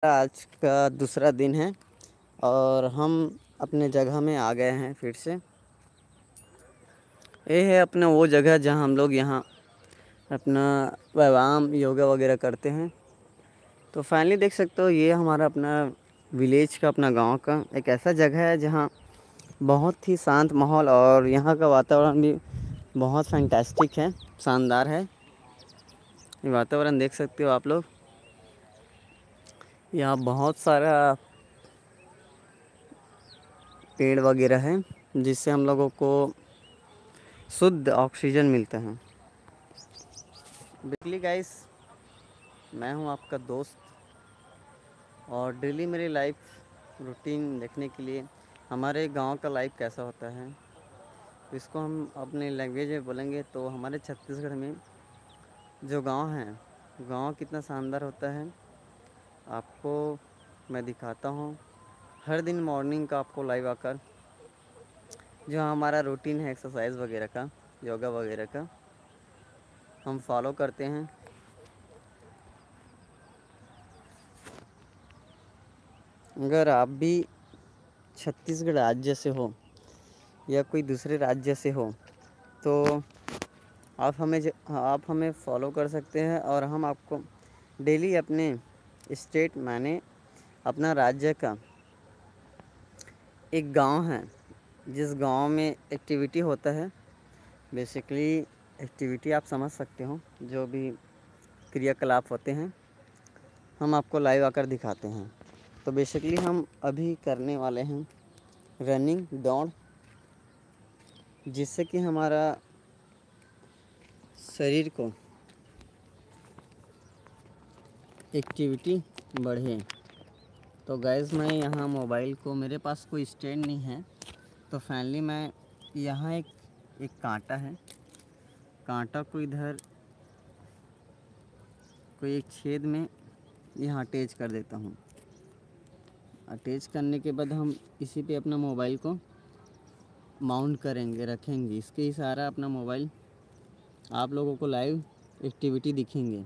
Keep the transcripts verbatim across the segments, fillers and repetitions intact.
आज का दूसरा दिन है और हम अपने जगह में आ गए हैं फिर से। ये है अपना वो जगह जहाँ हम लोग यहाँ अपना व्यायाम, योगा वगैरह करते हैं। तो फाइनली देख सकते हो, ये हमारा अपना विलेज का, अपना गांव का एक ऐसा जगह है जहाँ बहुत ही शांत माहौल और यहाँ का वातावरण भी बहुत फैंटास्टिक है, शानदार है। ये वातावरण देख सकते हो आप लोग, यहाँ बहुत सारा पेड़ वगैरह है जिससे हम लोगों को शुद्ध ऑक्सीजन मिलता है। बेसिकली गाइस, मैं हूँ आपका दोस्त और डेली मेरी लाइफ रूटीन देखने के लिए हमारे गांव का लाइफ कैसा होता है, इसको हम अपने लैंग्वेज में बोलेंगे तो हमारे छत्तीसगढ़ में जो गांव है, गांव कितना शानदार होता है, आपको मैं दिखाता हूँ। हर दिन मॉर्निंग का आपको लाइव आकर जो हमारा रूटीन है एक्सरसाइज वगैरह का, योगा वगैरह का, हम फॉलो करते हैं। अगर आप भी छत्तीसगढ़ राज्य से हो या कोई दूसरे राज्य से हो, तो आप हमें ज-, आप हमें फॉलो कर सकते हैं और हम आपको डेली अपने स्टेट, माने अपना राज्य का एक गांव है, जिस गांव में एक्टिविटी होता है, बेसिकली एक्टिविटी आप समझ सकते हो, जो भी क्रियाकलाप होते हैं, हम आपको लाइव आकर दिखाते हैं। तो बेसिकली हम अभी करने वाले हैं रनिंग, दौड़, जिससे कि हमारा शरीर को एक्टिविटी बढ़े। तो गाइस, मैं यहाँ मोबाइल को, मेरे पास कोई स्टैंड नहीं है, तो फाइनली मैं यहाँ एक, एक कांटा है, कांटा को इधर कोई एक छेद में यहाँ अटैच कर देता हूँ। अटैच करने के बाद हम इसी पे अपना मोबाइल को माउंट करेंगे, रखेंगे। इसके ही सहारा अपना मोबाइल आप लोगों को लाइव एक्टिविटी दिखेंगे।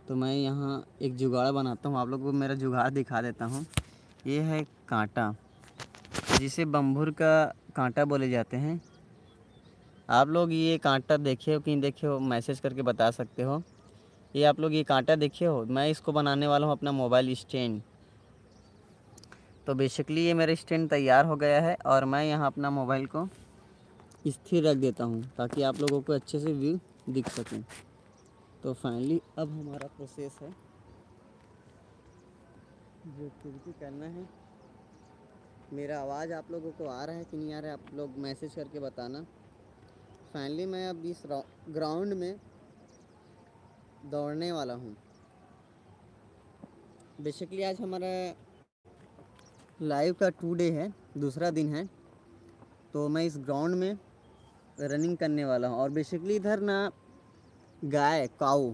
तो मैं यहाँ एक जुगाड़ बनाता हूँ, आप लोगों को मेरा जुगाड़ दिखा देता हूँ। ये है कांटा, जिसे बम्भुर का कांटा बोले जाते हैं। आप लोग ये कांटा देखे हो कि नहीं देखे हो, मैसेज करके बता सकते हो। ये आप लोग ये कांटा देखे हो, मैं इसको बनाने वाला हूँ अपना मोबाइल स्टैंड। तो बेसिकली ये मेरा स्टैंड तैयार हो गया है और मैं यहाँ अपना मोबाइल को स्थिर रख देता हूँ ताकि आप लोगों को अच्छे से व्यू दिख सकें। तो फाइनली अब हमारा प्रोसेस है जो एक्टिविटी करना है। मेरा आवाज़ आप लोगों को आ रहा है कि नहीं आ रहा है, आप लोग मैसेज करके बताना। फाइनली मैं अब इस ग्राउंड में दौड़ने वाला हूँ। बेसिकली आज हमारा लाइव का टू डे है, दूसरा दिन है, तो मैं इस ग्राउंड में रनिंग करने वाला हूँ। और बेसिकली इधर ना गाय, काऊ,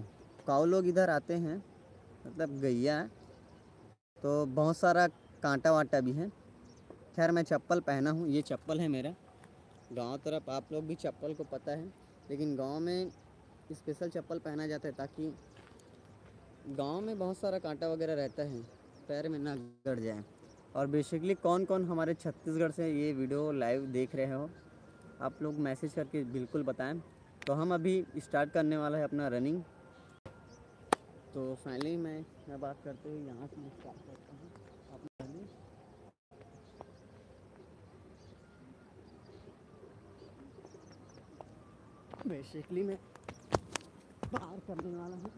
काऊ लोग इधर आते हैं, मतलब गैया, तो बहुत सारा कांटा वाटा भी है। खैर, मैं चप्पल पहना हूँ, ये चप्पल है मेरा। गांव तरफ आप लोग भी चप्पल को पता है, लेकिन गांव में स्पेशल चप्पल पहना जाता है ताकि गांव में बहुत सारा कांटा वगैरह रहता है, पैर में ना गड़ जाए। और बेसिकली कौन कौन हमारे छत्तीसगढ़ से ये वीडियो लाइव देख रहे हो, आप लोग मैसेज करके बिल्कुल बताएं। तो हम अभी स्टार्ट करने वाला है अपना रनिंग। तो फाइनली मैं, मैं बात करते हुए यहाँ से स्टार्ट करता हूँ अपना रनिंग। बेसिकली मैं पार करने वाला हूँ।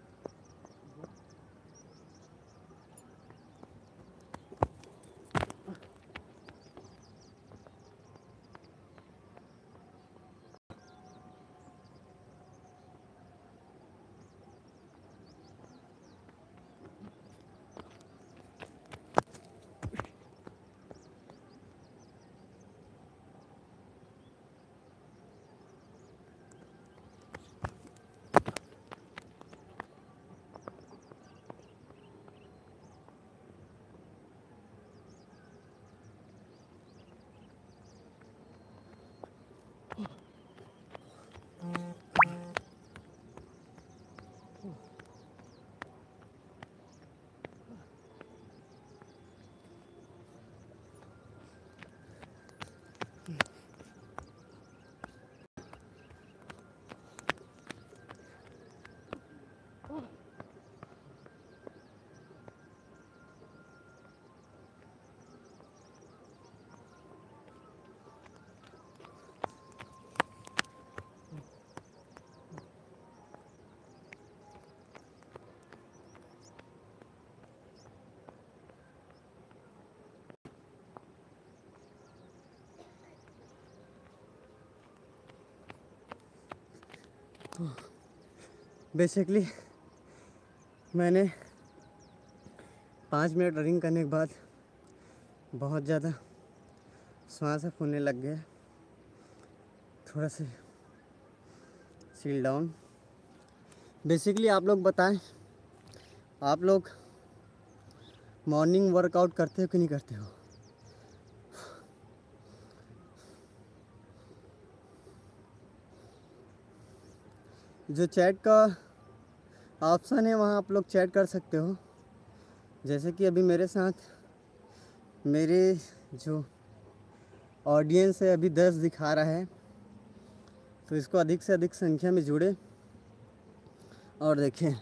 बेसिकली मैंने पाँच मिनट रनिंग करने के बाद बहुत ज़्यादा सांस फूलने लग गया। थोड़ा सा चिल डाउन। बेसिकली आप लोग बताएं, आप लोग मॉर्निंग वर्कआउट करते हो कि नहीं करते हो? जो चैट का ऑप्शन है, वहाँ आप लोग चैट कर सकते हो। जैसे कि अभी मेरे साथ मेरे जो ऑडियंस है, अभी दस दिखा रहा है, तो इसको अधिक से अधिक संख्या में जुड़े और देखें।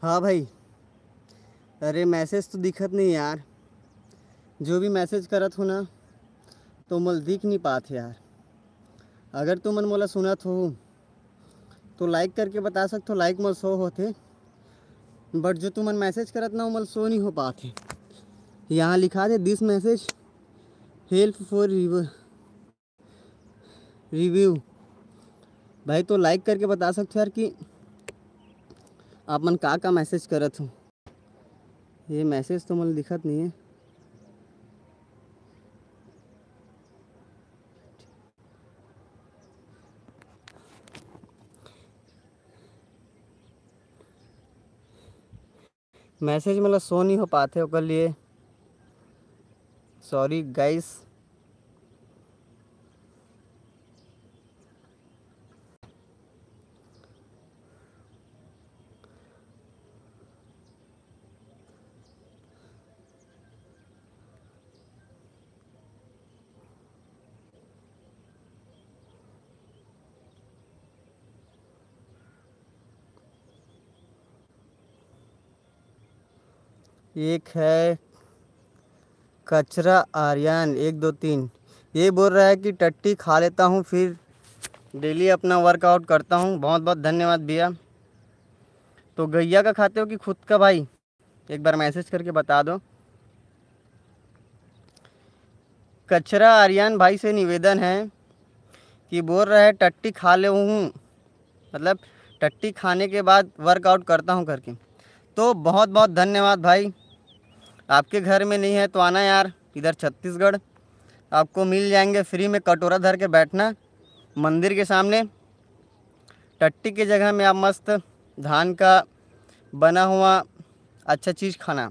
हाँ भाई, अरे मैसेज तो दिखत नहीं यार, जो भी मैसेज करत हो ना तो मोला दिख नहीं पात हे यार। अगर तुमन मोला सुनत हो तो लाइक करके बता सकत हो, लाइक मोला शो होथे, बट जो तुमन मैसेज करत ना वो मोला शो नहीं हो पात हे। यहाँ लिखा थे this message help for review। भाई तो लाइक करके बता सकते हो यार कि आप मन का का मैसेज करत हो। ये मैसेज तो मोला दिखत नहीं है। मैसेज मतलब शो नहीं हो पाते ओकर लिए सॉरी गाइस। एक है कचरा आर्यन एक दो तीन, ये बोल रहा है कि टट्टी खा लेता हूँ फिर डेली अपना वर्कआउट करता हूँ। बहुत बहुत धन्यवाद भैया। तो गैया का खाते हो कि खुद का भाई, एक बार मैसेज करके बता दो। कचरा आर्यन भाई से निवेदन है कि बोल रहा है टट्टी खा ले हूँ, मतलब टट्टी खाने के बाद वर्कआउट करता हूँ करके। तो बहुत बहुत धन्यवाद भाई। आपके घर में नहीं है तो आना यार, इधर छत्तीसगढ़ आपको मिल जाएंगे फ्री में। कटोरा धर के बैठना मंदिर के सामने, टट्टी के जगह में आप मस्त धान का बना हुआ अच्छा चीज़ खाना।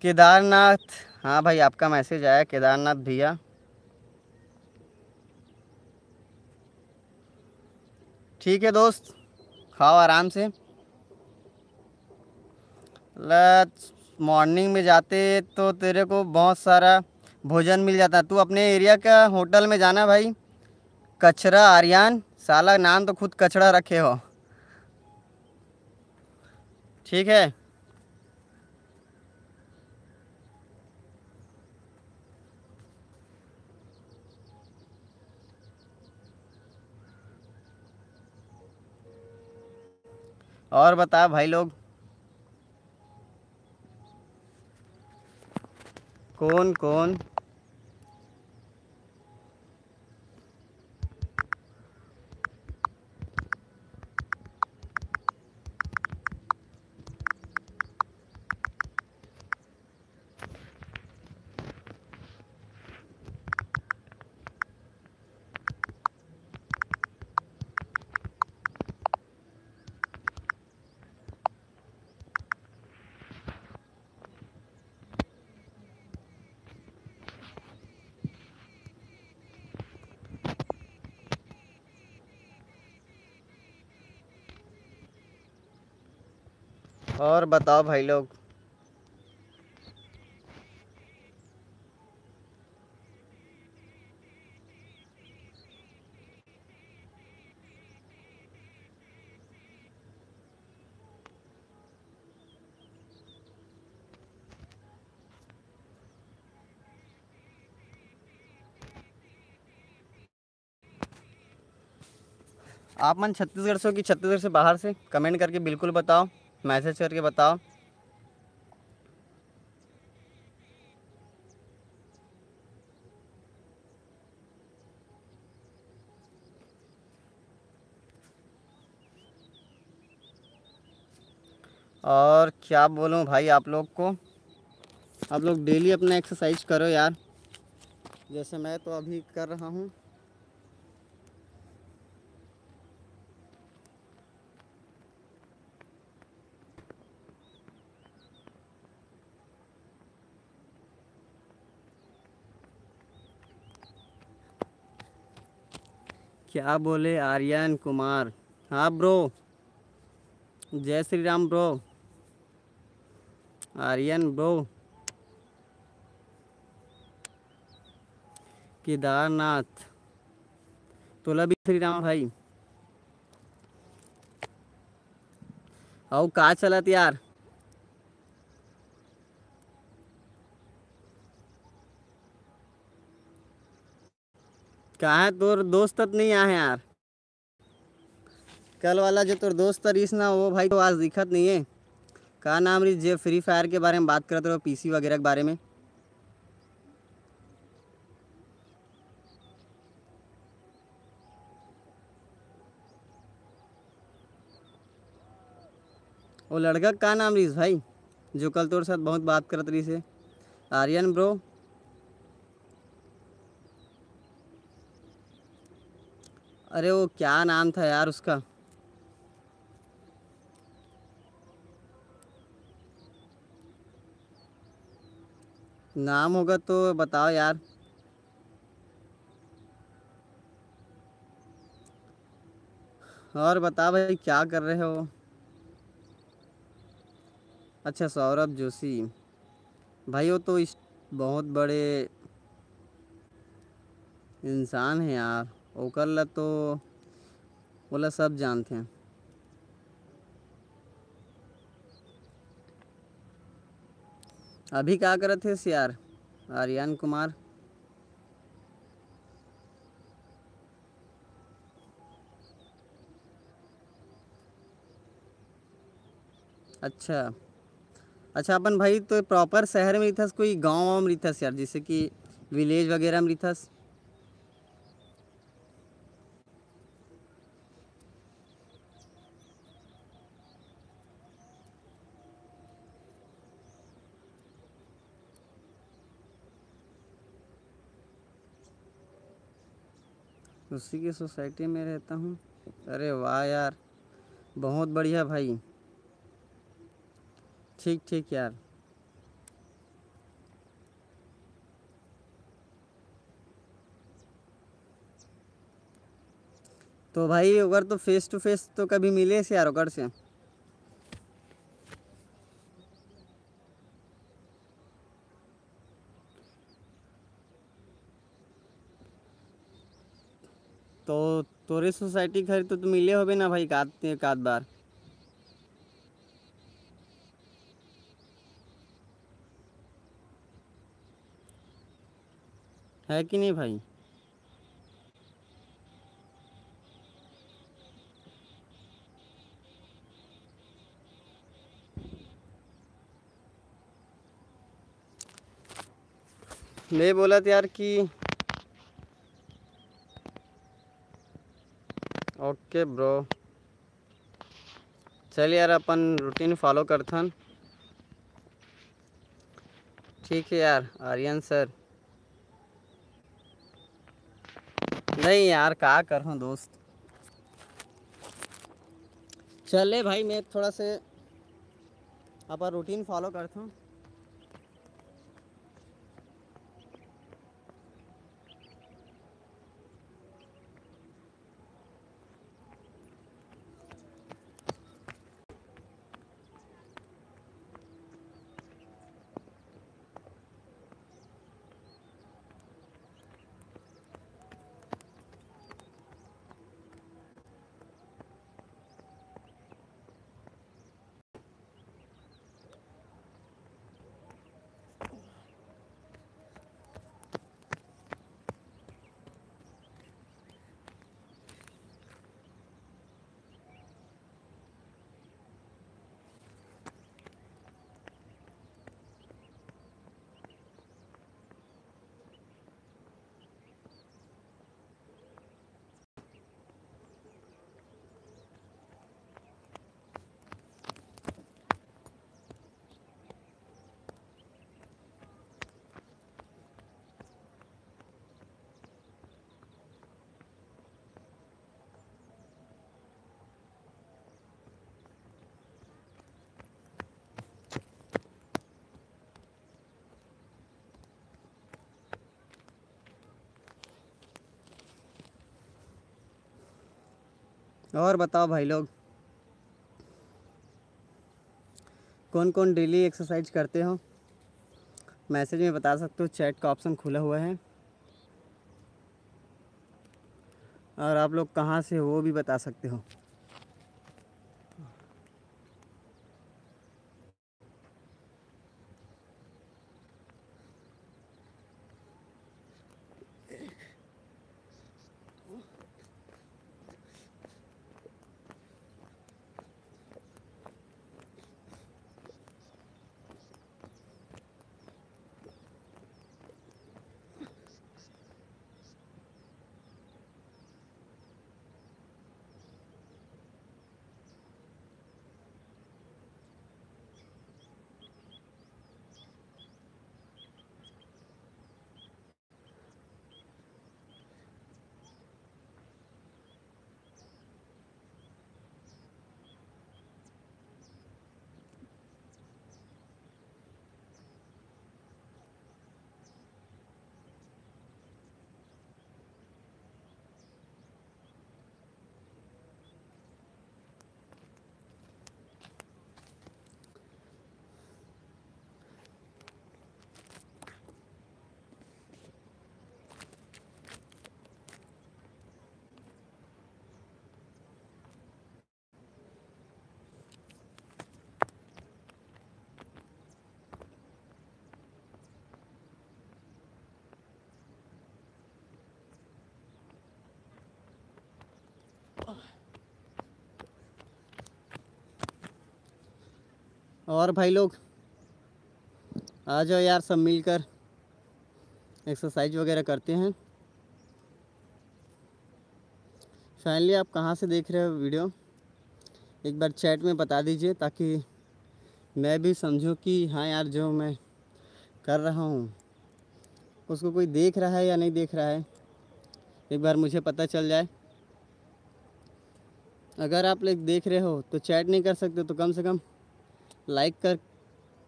केदारनाथ, हाँ भाई, आपका मैसेज आया केदारनाथ भैया। ठीक है दोस्त, खाओ आराम से। मॉर्निंग में जाते तो तेरे को बहुत सारा भोजन मिल जाता। तू अपने एरिया का होटल में जाना भाई। कचरा आर्यन, साला नाम तो खुद कचरा रखे हो। ठीक है। और बता भाई लोग, कौन कौन और बताओ भाई लोग। आप मन छत्तीसगढ़ से हो कि छत्तीसगढ़ से बाहर से, कमेंट करके बिल्कुल बताओ, मैसेज करके बताओ। और क्या बोलूँ भाई आप लोग को, आप लोग डेली अपना एक्सरसाइज करो यार, जैसे मैं तो अभी कर रहा हूँ। क्या बोले आर्यन कुमार? हाँ ब्रो, जय श्री राम ब्रो। आर्यन ब्रो, केदारनाथ, तोला भी श्री राम भाई। अउ का चलत यार? कहाँ तोर दोस्त त नहीं आहे यार? कल वाला जो तोर दोस्त रहीस ना, वो भाई तो आज दिखत नहीं है। का नाम रहीस जे फ्री फायर के बारे में बात करत रहो, पीसी वगैरह के बारे में? वो लड़का का नाम रहीस भाई, जो कल तोर साथ बहुत बात करत रहीस है? आर्यन ब्रो। अरे वो क्या नाम था यार उसका? नाम होगा तो बताओ यार। और बता भाई, क्या कर रहे हो? अच्छा, सौरभ जोशी भाई, वो तो इस बहुत बड़े इंसान है यार, ओकर ला तो ओला सब जानते हैं। अभी का करत हे यार आर्यन कुमार? अच्छा, अच्छा, अपन भाई तो प्रॉपर शहर में रहिथस, कोई गांव वांव में रहिथस यार, जैसे कि विलेज वगैरह में रहिथस? उसी की सोसाइटी में रहता हूँ। अरे वाह यार, बहुत बढ़िया भाई। ठीक ठीक यार। तो भाई, ओकर तो फेस टू फेस तो कभी मिले से यार ओकर से। तो तोरे सोसाइटी घर तो तू मिले होबे ना भाई, एक आध, एक आध बार, है कि नहीं भाई? मैं बोलत यार कि ओके ब्रो, चल यार, अपन रूटीन फॉलो करथन। ठीक है यार आर्यन सर। नहीं यार, का करहूँ दोस्त। चले भाई, मैं थोड़ा से अपन रूटीन फॉलो करथूँ। और बताओ भाई लोग, कौन कौन डेली एक्सरसाइज करते हो? मैसेज में बता सकते हो, चैट का ऑप्शन खुला हुआ है। और आप लोग कहाँ से हो, वो भी बता सकते हो। और भाई लोग, आ जाओ यार, सब मिलकर एक्सरसाइज वगैरह करते हैं। फाइनली, आप कहाँ से देख रहे हो वीडियो, एक बार चैट में बता दीजिए, ताकि मैं भी समझूं कि हाँ यार, जो मैं कर रहा हूँ, उसको कोई देख रहा है या नहीं देख रहा है, एक बार मुझे पता चल जाए। अगर आप लोग देख रहे हो तो चैट नहीं कर सकते, तो कम से कम लाइक कर,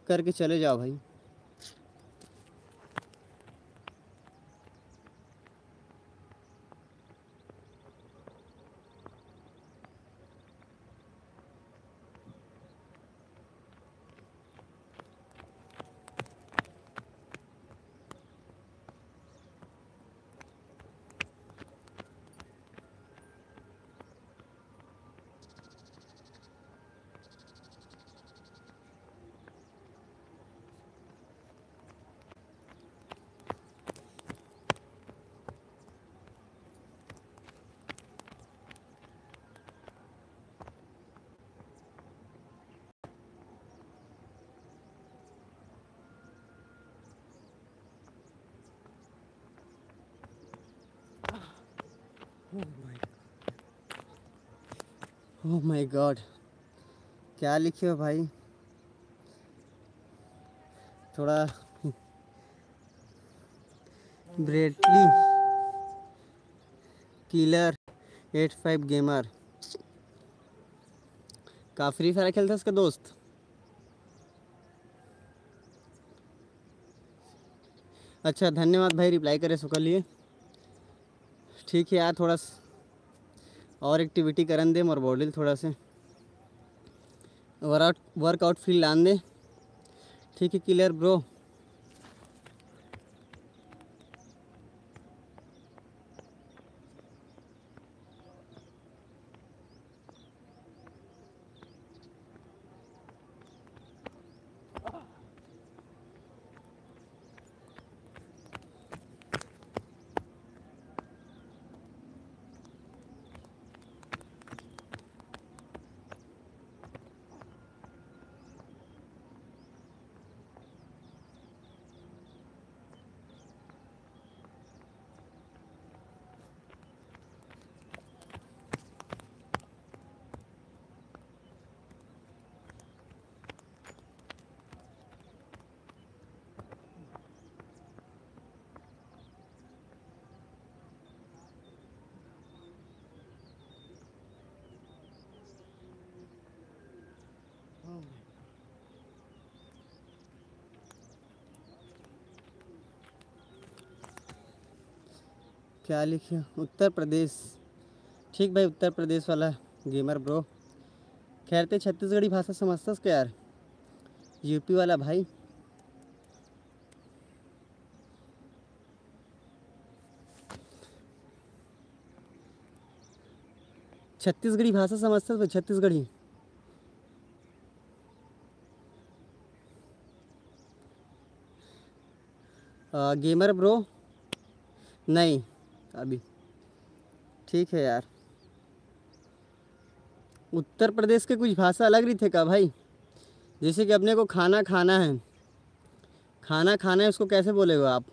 करके चले जाओ भाई। Oh my God, क्या लिखे हो भाई? थोड़ा Brett Lee killer eight five gamer. का फ्री फायर खेलता इसका दोस्त? अच्छा, धन्यवाद भाई रिप्लाई करे सो के लिए। ठीक है यार, थोड़ा स-, और एक्टिविटी करन दे मोर बॉडी ल थोड़ा से, वर्कआउट वर्कआउट फील लान दे। ठीक है किलर ब्रो। क्या लिखे? उत्तर प्रदेश। ठीक भाई, उत्तर प्रदेश वाला गेमर ब्रो। खैर, ते छत्तीसगढ़ी भाषा समझतस का यार? यूपी वाला भाई। छत्तीसगढ़ी भाषा समझतस भाई, छत्तीसगढ़ी। अ, गेमर ब्रो, नहीं, अभी ठीक है यार। उत्तर प्रदेश के कुछ भाषा अलग रहिथे का भाई? जैसे कि अपने को खाना खाना है, खाना खाना है, उसको कैसे बोलेगा आप?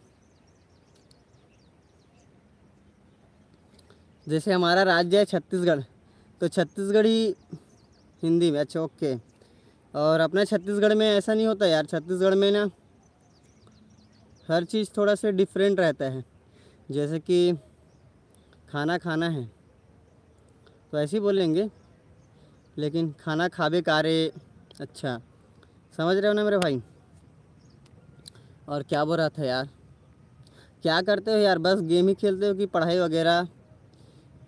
जैसे हमारा राज्य है छत्तीसगढ़, तो छत्तीसगढ़ी हिंदी में, अच्छा, ओके। और अपना छत्तीसगढ़ में ऐसा नहीं होता यार, छत्तीसगढ़ में ना हर चीज़ थोड़ा सा डिफरेंट रहता है। जैसे कि खाना खाना है तो ऐसे ही बोलेंगे, लेकिन खाना खाबे का रे। अच्छा, समझ रहे हो ना मेरे भाई? और क्या बोल रहा था यार, क्या करते हो यार? बस गेम ही खेलते हो कि पढ़ाई वगैरह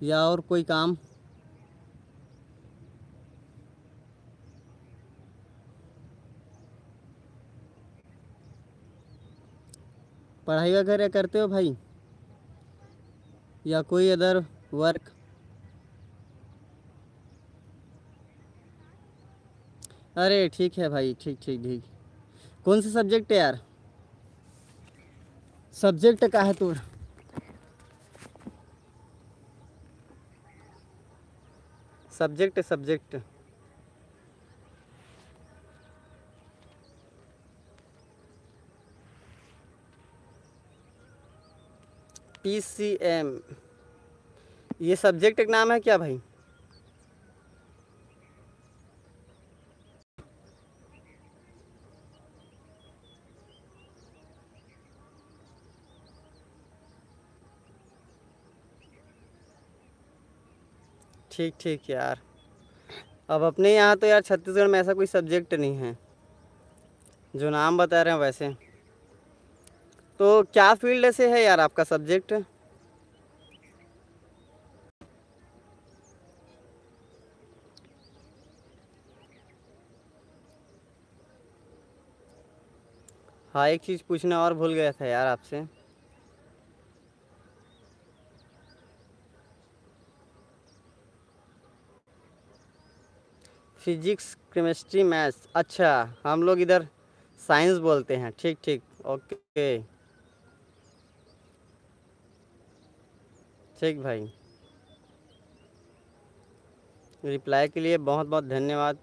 या और कोई काम? पढ़ाई वगैरह करते हो भाई, या कोई अदर वर्क? अरे ठीक है भाई, ठीक ठीक ठीक। कौन सा सब्जेक्ट है यार? सब्जेक्ट का है तोर? Subject, subject. पीसीएम, ये सब्जेक्ट का नाम है क्या भाई? ठीक ठीक यार। अब अपने यहाँ तो यार छत्तीसगढ़ में ऐसा कोई सब्जेक्ट नहीं है जो नाम बता रहे हैं वैसे। तो क्या फील्ड से है यार आपका सब्जेक्ट? हाँ, एक चीज़ पूछना और भूल गया था यार आपसे। Physics, chemistry, maths. अच्छा, हम लोग इधर साइंस बोलते हैं। ठीक ठीक, ओके। ठीक भाई, रिप्लाई के लिए बहुत बहुत धन्यवाद।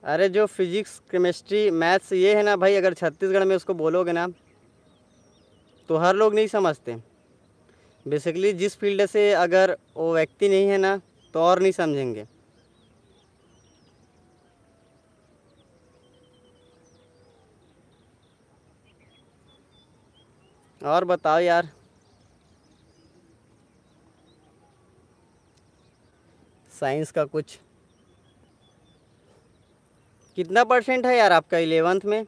अरे, जो फिजिक्स, केमिस्ट्री, मैथ्स ये है ना भाई, अगर छत्तीसगढ़ में उसको बोलोगे ना तो हर लोग नहीं समझते। बेसिकली जिस फील्ड से अगर वो व्यक्ति नहीं है ना, तो और नहीं समझेंगे। और बताओ यार, साइंस का कुछ, कितना परसेंट है यार आपका इलेवेंथ में?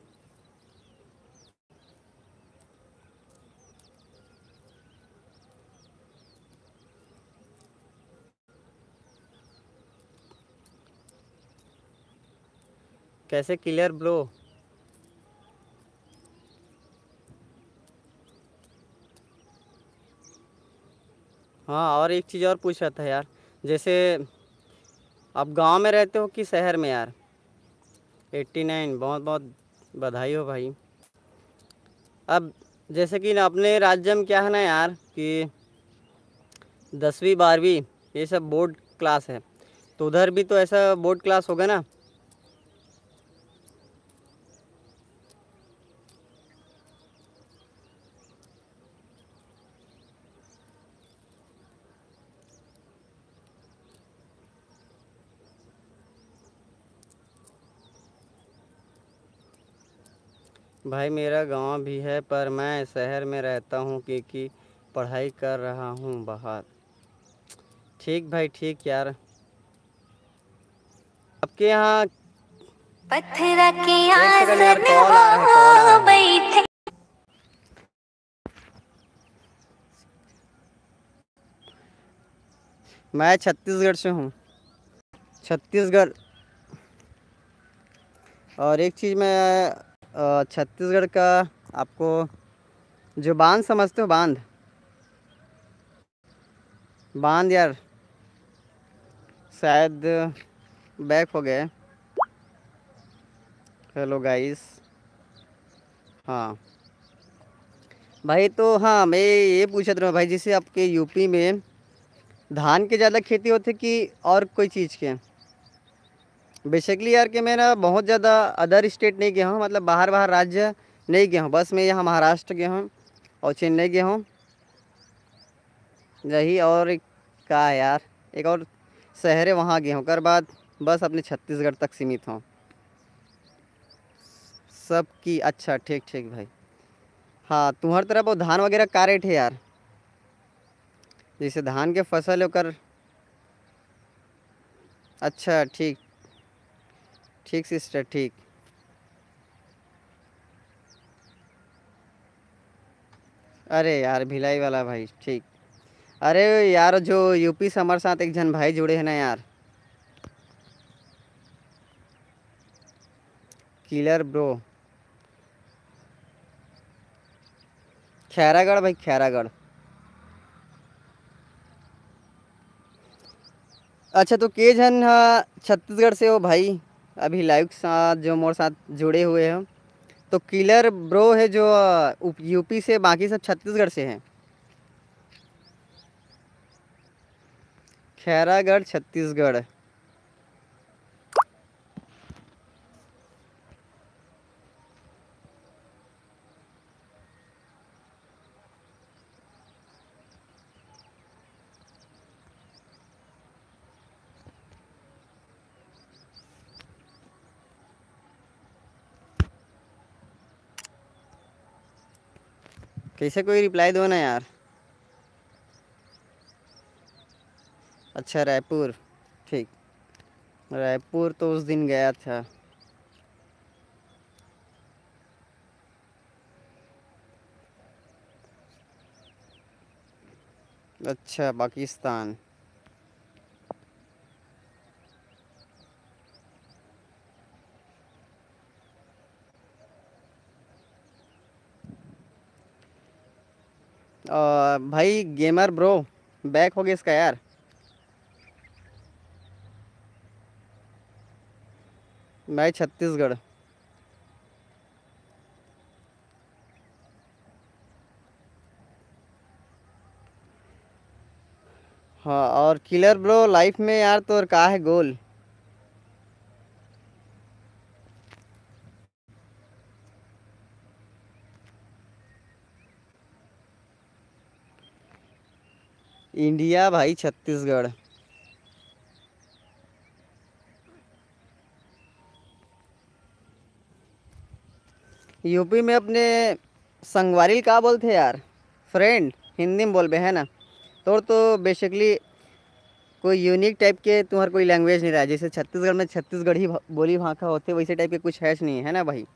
कैसे क्लियर ब्रो? हाँ, और एक चीज़ और पूछ रहा था यार, जैसे आप गांव में रहते हो कि शहर में यार? एट्टी नाइन, बहुत बहुत बधाई हो भाई। अब जैसे कि ना अपने राज्य में क्या है ना यार कि दसवीं बारहवीं ये सब बोर्ड क्लास है, तो उधर भी तो ऐसा बोर्ड क्लास होगा ना? भाई, मेरा गांव भी है, पर मैं शहर में रहता हूँ क्योंकि पढ़ाई कर रहा हूँ बाहर। ठीक भाई, ठीक यार। आपके यहाँ पत्थर के एक सेकंड यार, आसन कॉल आ रहा है, कॉल आ रहा है। बैठे। मैं छत्तीसगढ़ से हूँ। छत्तीसगढ़। और एक चीज़ मैं, अ, छत्तीसगढ़ का आपको जो बांध समझते हो, बांध, बांध यार, शायद बैक हो गए। हेलो गाइस। हाँ भाई, तो हाँ, मैं ये पूछत रहा भाई, जैसे आपके यूपी में धान के ज़्यादा खेती होते कि और कोई चीज़ के? बेसिकली यार कि मैं ना बहुत ज़्यादा अदर स्टेट नहीं गया हूँ, मतलब बाहर बाहर राज्य नहीं गया हूँ, बस मैं यहाँ महाराष्ट्र गया हूँ और चेन्नई गया हूँ, यही। और एक का है यार, एक और शहर है, वहाँ गया हूँ, ओकर बाद बस अपने छत्तीसगढ़ तक सीमित हूँ। सबकी अच्छा, ठीक ठीक भाई। हाँ, तुम्हार तरफ वो धान वगैरह का रेट है यार? जैसे धान के फसल है ओकर। अच्छा, ठीक ठीक सिस्टर, ठीक। अरे यार, भिलाई वाला भाई, ठीक। अरे यार, जो यूपी से हमारे साथ एक जन भाई जुड़े हैं ना यार, किलर ब्रो। खैरागढ़ भाई, खैरागढ़। अच्छा, तो के झन ह छत्तीसगढ़ से हो भाई? अभी लाइव के साथ जो मोर साथ जुड़े हुए हो, तो किलर ब्रो है जो, अ, उप-, यूपी से, बाकी सब छत्तीसगढ़ से हैं। खैरागढ़, छत्तीसगढ़। कैसे कोई रिप्लाई दो ना यार। अच्छा, रायपुर, ठीक। रायपुर तो उस दिन गया था। अच्छा, पाकिस्तान। अ, भाई गेमर ब्रो, बैक हो गया इसका यार। मैं छत्तीसगढ़। हाँ, और किलर ब्रो, लाइफ में यार तोर का है गोल? इंडिया भाई, छत्तीसगढ़। यूपी में अपने संगवारी ल का बोलथे यार? फ्रेंड हिंदी में बोलबे, है ना? तोर तो बेसिकली कोई यूनिक टाइप के तुम्हार कोई लैंग्वेज नहीं रहा, जैसे छत्तीसगढ़ में छत्तीसगढ़ी भा-, बोली भाखा होथे, वैसे टाइप के कुछ है नहीं, है ना भाई?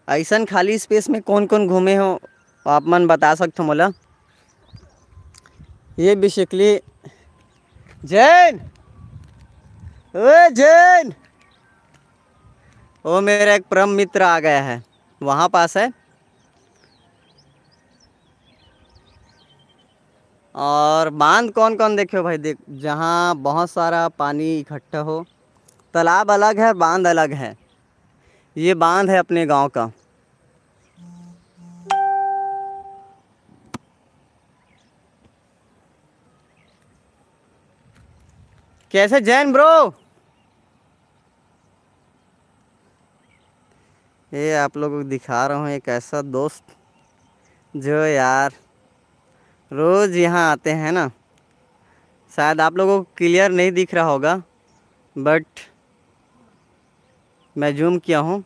ऐसन खाली स्पेस में कौन कौन घूमे हो, आप मन बता सकथो मोला? ये बेसिकली जैन, ओए जैन, वो मेरा एक परम मित्र आ गया है, वहाँ पास है। और बांध कौन कौन देखे हो भाई? देख, जहाँ बहुत सारा पानी इकट्ठा हो, तालाब अलग है, बांध अलग है। ये बांध है अपने गांव का। कैसे जैन ब्रो? ये आप लोगों को दिखा रहा हूँ एक ऐसा दोस्त जो यार रोज़ यहाँ आते हैं ना। शायद आप लोगों को क्लियर नहीं दिख रहा होगा, बट मैं जूम किया हूँ।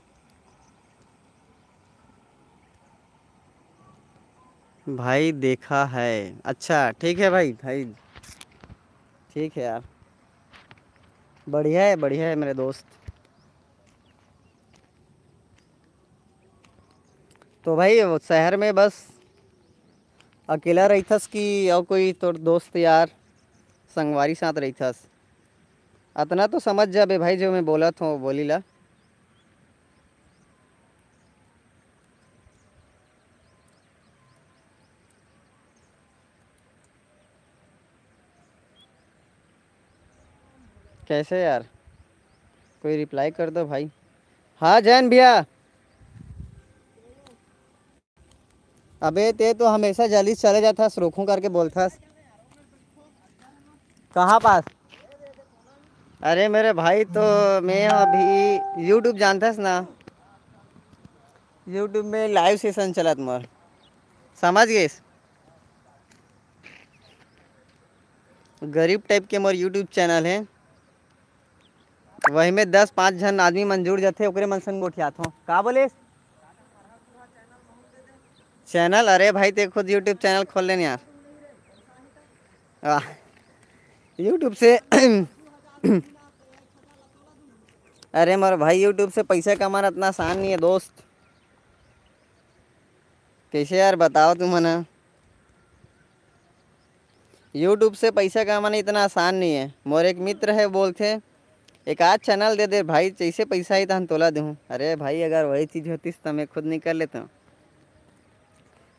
भाई देखा है। अच्छा, ठीक है भाई, भाई, ठीक है यार, बढ़िया है, बढ़िया है मेरे दोस्त। तो भाई, वो शहर में बस अकेला रहिथस कि अउ कोई तोर दोस्त यार संगवारी साथ रहिथस? अतना तो समझ जाबे भाई, जो मैं बोलत हूँ बोली ला। कैसे यार, कोई रिप्लाई कर दो भाई। हाँ जैन भैया। अबे ते तो हमेशा जल्दी चले जाथस, रोकूं करके बोलथस। कहाँ पास? अरे मेरे भाई, तो मैं अभी YouTube जानथस ना, YouTube में लाइव सेशन चलत मोर, समझ गेस? गरीब टाइप के मोर YouTube चैनल है, वही में दस पाँच झन आदमी मन जुड़ जाथे, ओकरे मन संग गोठियाथों। का बोले? चैनल? अरे भाई, ते खुद YouTube चैनल खोल लेन यार। वाह, YouTube से अरे मोर भाई, YouTube से पैसा कमाना इतना आसान नहीं है दोस्त। कैसे यार, बताओ तुम ना। YouTube से पैसा कमाना इतना आसान नहीं है। मोर एक मित्र है, बोलथे, "एक आध चैनल दे दे भाई, जैसे पैसा ही तहन तोला दूँ।" अरे भाई, अगर वही चीज़ होतीस तो मैं खुद नहीं कर लेता।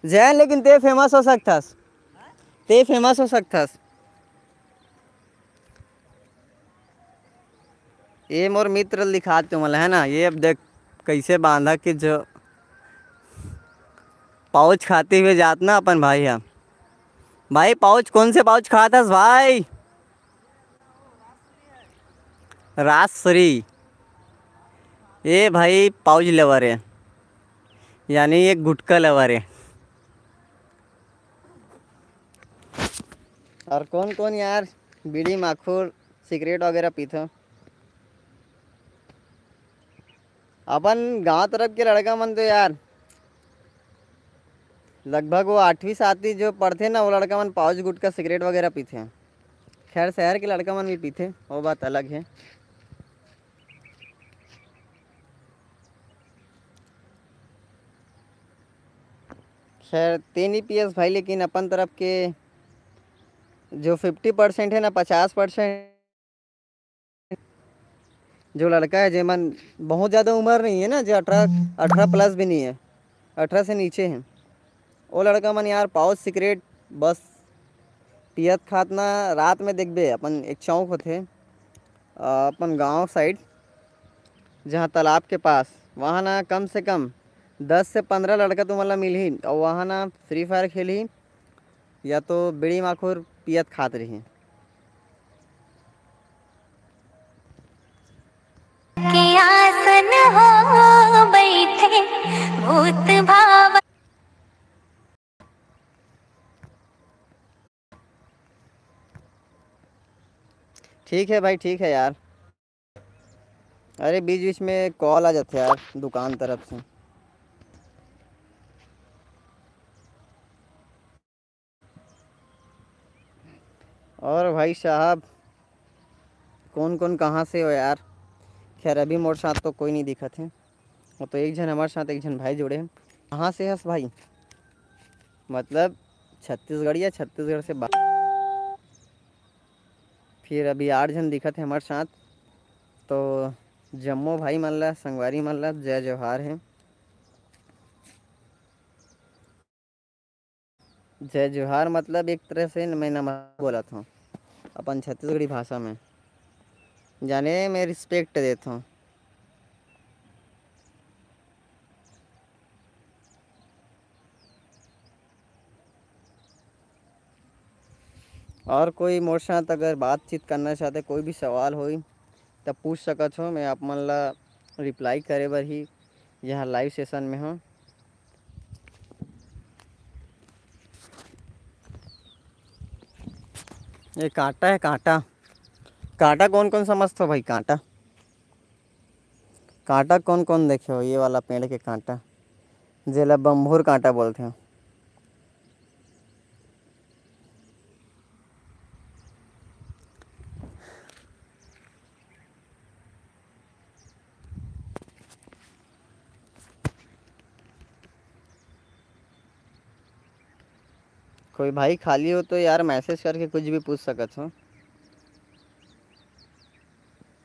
जैन, लेकिन ते फेमस हो सकथस, ते फेमस हो सकथस। ये मोर मित्र दिखात तुमन ला, है ना, ये अब देख कैसे बांधा कि जो पाउच खाते हुए जात ना अपन भाई है। भाई, पाउच कौन से पाउच खात हस भाई? राजश्री। ये भाई पाउच लवर है, यानी ये गुटखा लवर है। और कौन कौन यार बीड़ी माखुर सिगरेट वगैरह पीथो? अपन गांव तरफ के लड़का मन तो यार लगभग वो आठवीं सातवीं जो पढ़थे ना, वो लड़का मन पाउच गुटखा सिगरेट वगैरह पीथे। खैर, शहर के लड़का मन भी पीथे, वो बात अलग है। खैर, ते नहीं पियस भाई, लेकिन अपन तरफ के जो फिफ्टी परसेंट है ना, पचास परसेंट जो लड़का है, जेमन बहुत ज़्यादा उम्र नहीं है ना, जो अठारह, अठारह प्लस भी नहीं है, अठारह से नीचे हैं, वो लड़का मन यार पाउच सिगरेट बस पियत खात ना। रात में देखबे, अपन एक चौक होथे, अ, अपन गांव साइड, जहां तालाब के पास, वहां ना कम से कम दस से पंद्रह लड़का तुमन ला मिलही, और वहां ना फ्री फायर खेलही या तो बीड़ी माखुर पियत खात रही। के आसन हो बैठे भूत भाव। ठीक है भाई, ठीक है यार। अरे, बीच बीच में कॉल आ जाथे यार दुकान तरफ से। और भाई साहब, कौन कौन कहाँ से हो यार? खैर, अभी मोर साथ तो कोई नहीं दिखत है, वो तो एक झन हमारे साथ, एक झन भाई जुड़े हैं। कहाँ से हस भाई? मतलब छत्तीसगढ़िया, छत्तीसगढ़ से बाहर। फिर अभी आठ झन दिखत है हमारे साथ, तो जम्मो भाई मन ला, संगवारी मन ला जय जोहार है। जय जोहार मतलब एक तरह से मैं नमस्कार बोलत हूँ अपन छत्तीसगढ़ी भाषा में, जाने मैं रिस्पेक्ट देत हूँ। और कोई मोर साथ अगर बातचीत करना चाहते, कोई भी सवाल होई, तब पूछ सकत हो। मैं आप मन ला रिप्लाई करे बर ही यहाँ लाइव सेशन में हूँ। ये कांटा है, कांटा। कांटा कौन कौन समझत हो भाई? कांटा, कांटा कौन कौन देखे हो? ये वाला पेड़ के कांटा, जेला बम्भूर कांटा बोलथे। कोई भाई खाली हो तो यार मैसेज करके कुछ भी पूछ सकत हो।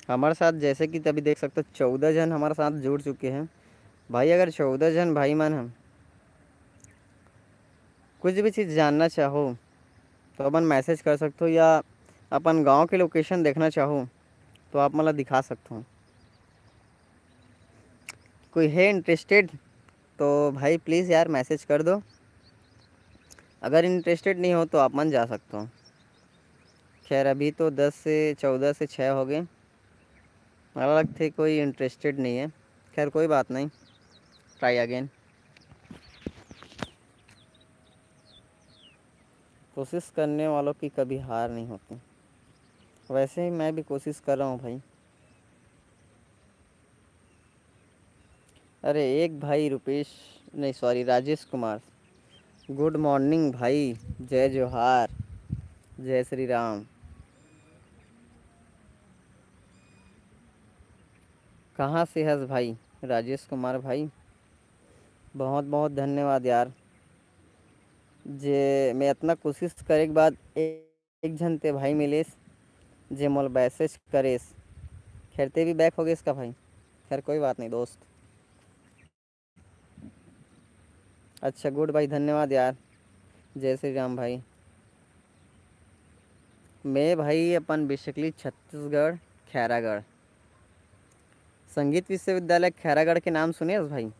हमारे साथ जैसे कि तभी देख सकते हो चौदह जन हमारे साथ जुड़ चुके हैं। भाई अगर चौदह जन भाई मन हम कुछ भी चीज़ जानना चाहो तो अपन मैसेज कर सकते हो, या अपन गांव के लोकेशन देखना चाहो तो आप मतलब दिखा सकते हो। कोई है इंटरेस्टेड तो भाई प्लीज़ यार मैसेज कर दो। अगर इंटरेस्टेड नहीं हो तो आप मन जा सकते हो। खैर अभी तो दस से चौदह से छः हो गए। मला लगथे कोई इंटरेस्टेड नहीं है। खैर कोई बात नहीं, ट्राई अगेन। कोशिश करने वालों की कभी हार नहीं होती। वैसे ही मैं भी कोशिश कर रहा हूँ भाई। अरे एक भाई रुपेश, नहीं सॉरी, राजेश कुमार, गुड मॉर्निंग भाई, जय जोहार, जय श्री राम। कहाँ से हस भाई राजेश कुमार भाई? बहुत बहुत धन्यवाद यार, जे मैं इतना कोशिश करे के बाद एक झन ते भाई मिलेस जे मोला मैसेज करेस। खैर ते भी बैक हो गेस का भाई? खैर कोई बात नहीं दोस्त। अच्छा गुड भाई, धन्यवाद यार। जय श्री राम भाई। मैं भाई अपन बेसिकली छत्तीसगढ़ खैरागढ़, संगीत विश्वविद्यालय खैरागढ़ के नाम सुने हस भाई?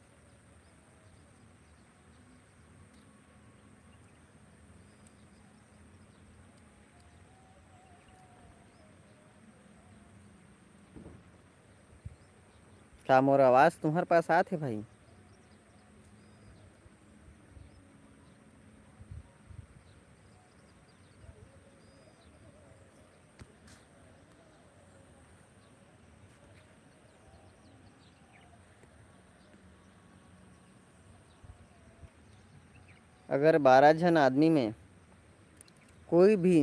का मोर आवाज़ तुम्हर पास आत हे भाई? अगर बारह झन आदमी में कोई भी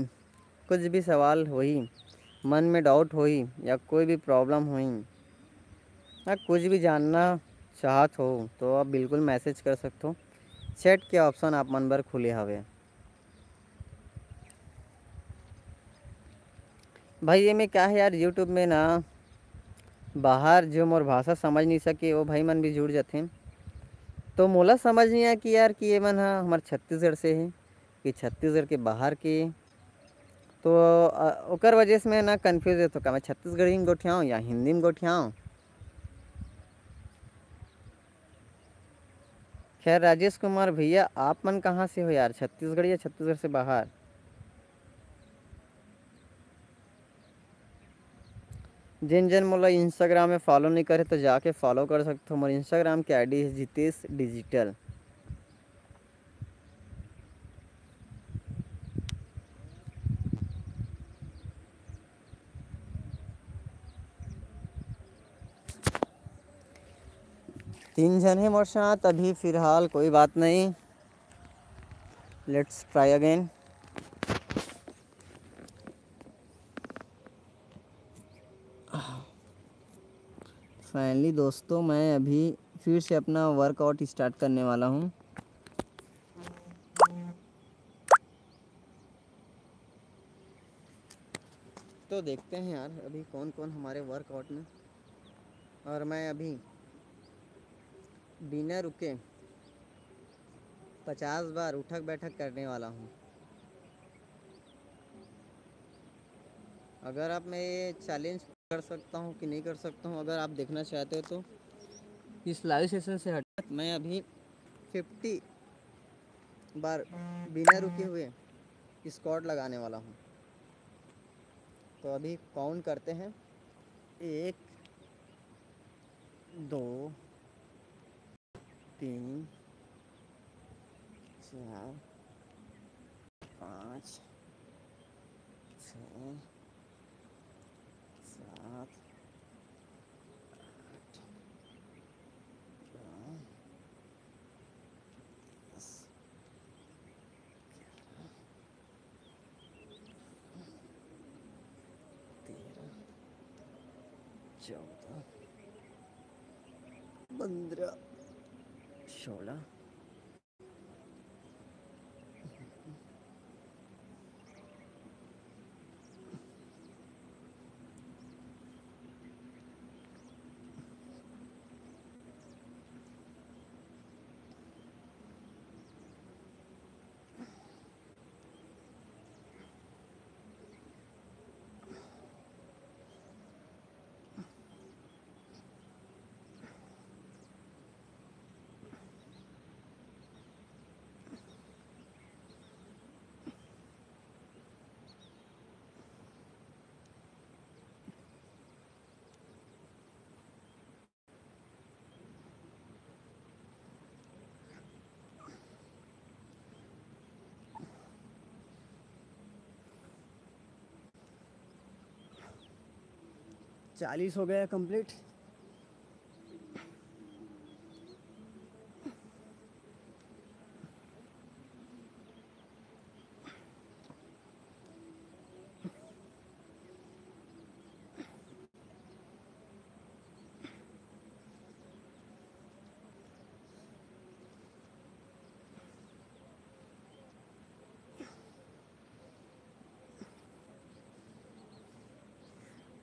कुछ भी सवाल होही, मन में डाउट होही या कोई भी प्रॉब्लम होही या कुछ भी जानना चाहत हो तो आप बिल्कुल मैसेज कर सकते हो। चैट के ऑप्शन आप मन बर खुले हवे। भाई ये में क्या है यार, यूट्यूब में ना बाहर जो मोर भाषा समझ नहीं सके वो भाई मन भी जुड़ जाते हैं। तो मोला समझ नहीं आया कि यार कि ये मन हा हमारे छत्तीसगढ़ से है कि छत्तीसगढ़ के बाहर के। तो अ, ओकर वजह से मैं ना कन्फ्यूज है तो का मैं छत्तीसगढ़ी में गोठियाऊँ या हिंदी में गोठियाऊँ? खैर राजेश कुमार भैया, आप मन कहाँ से हो यार, छत्तीसगढ़ या छत्तीसगढ़ से बाहर? जिन जन मोला इंस्टाग्राम में फॉलो नहीं करे तो जाके फॉलो कर सकते हो। मोर इंस्टाग्राम के आईडी है जितेश डिजिटल। तीन जन है मोर साथ अभी फिलहाल, कोई बात नहीं, let's try again। फाइनली दोस्तों, मैं अभी फिर से अपना वर्कआउट स्टार्ट करने वाला हूँ। तो देखते हैं यार अभी कौन कौन हमारे वर्कआउट में। और मैं अभी बिना रुके पचास बार उठक बैठक करने वाला हूँ। अगर आप मैं ये चैलेंज कर सकता हूँ कि नहीं कर सकता हूँ, अगर आप देखना चाहते हो तो इस लाइव सेशन से हट मैं अभी फिफ्टी बार बिना रुके हुए स्क्वाट लगाने वाला हूँ। तो अभी काउंट करते हैं, एक, दो, तीन, चार, पाँच, छः, सात, आठ, नौ, दस, ग्यारह, तेरह, चौदह, पन्द्रह, सोलह, चालीस हो गया कंप्लीट।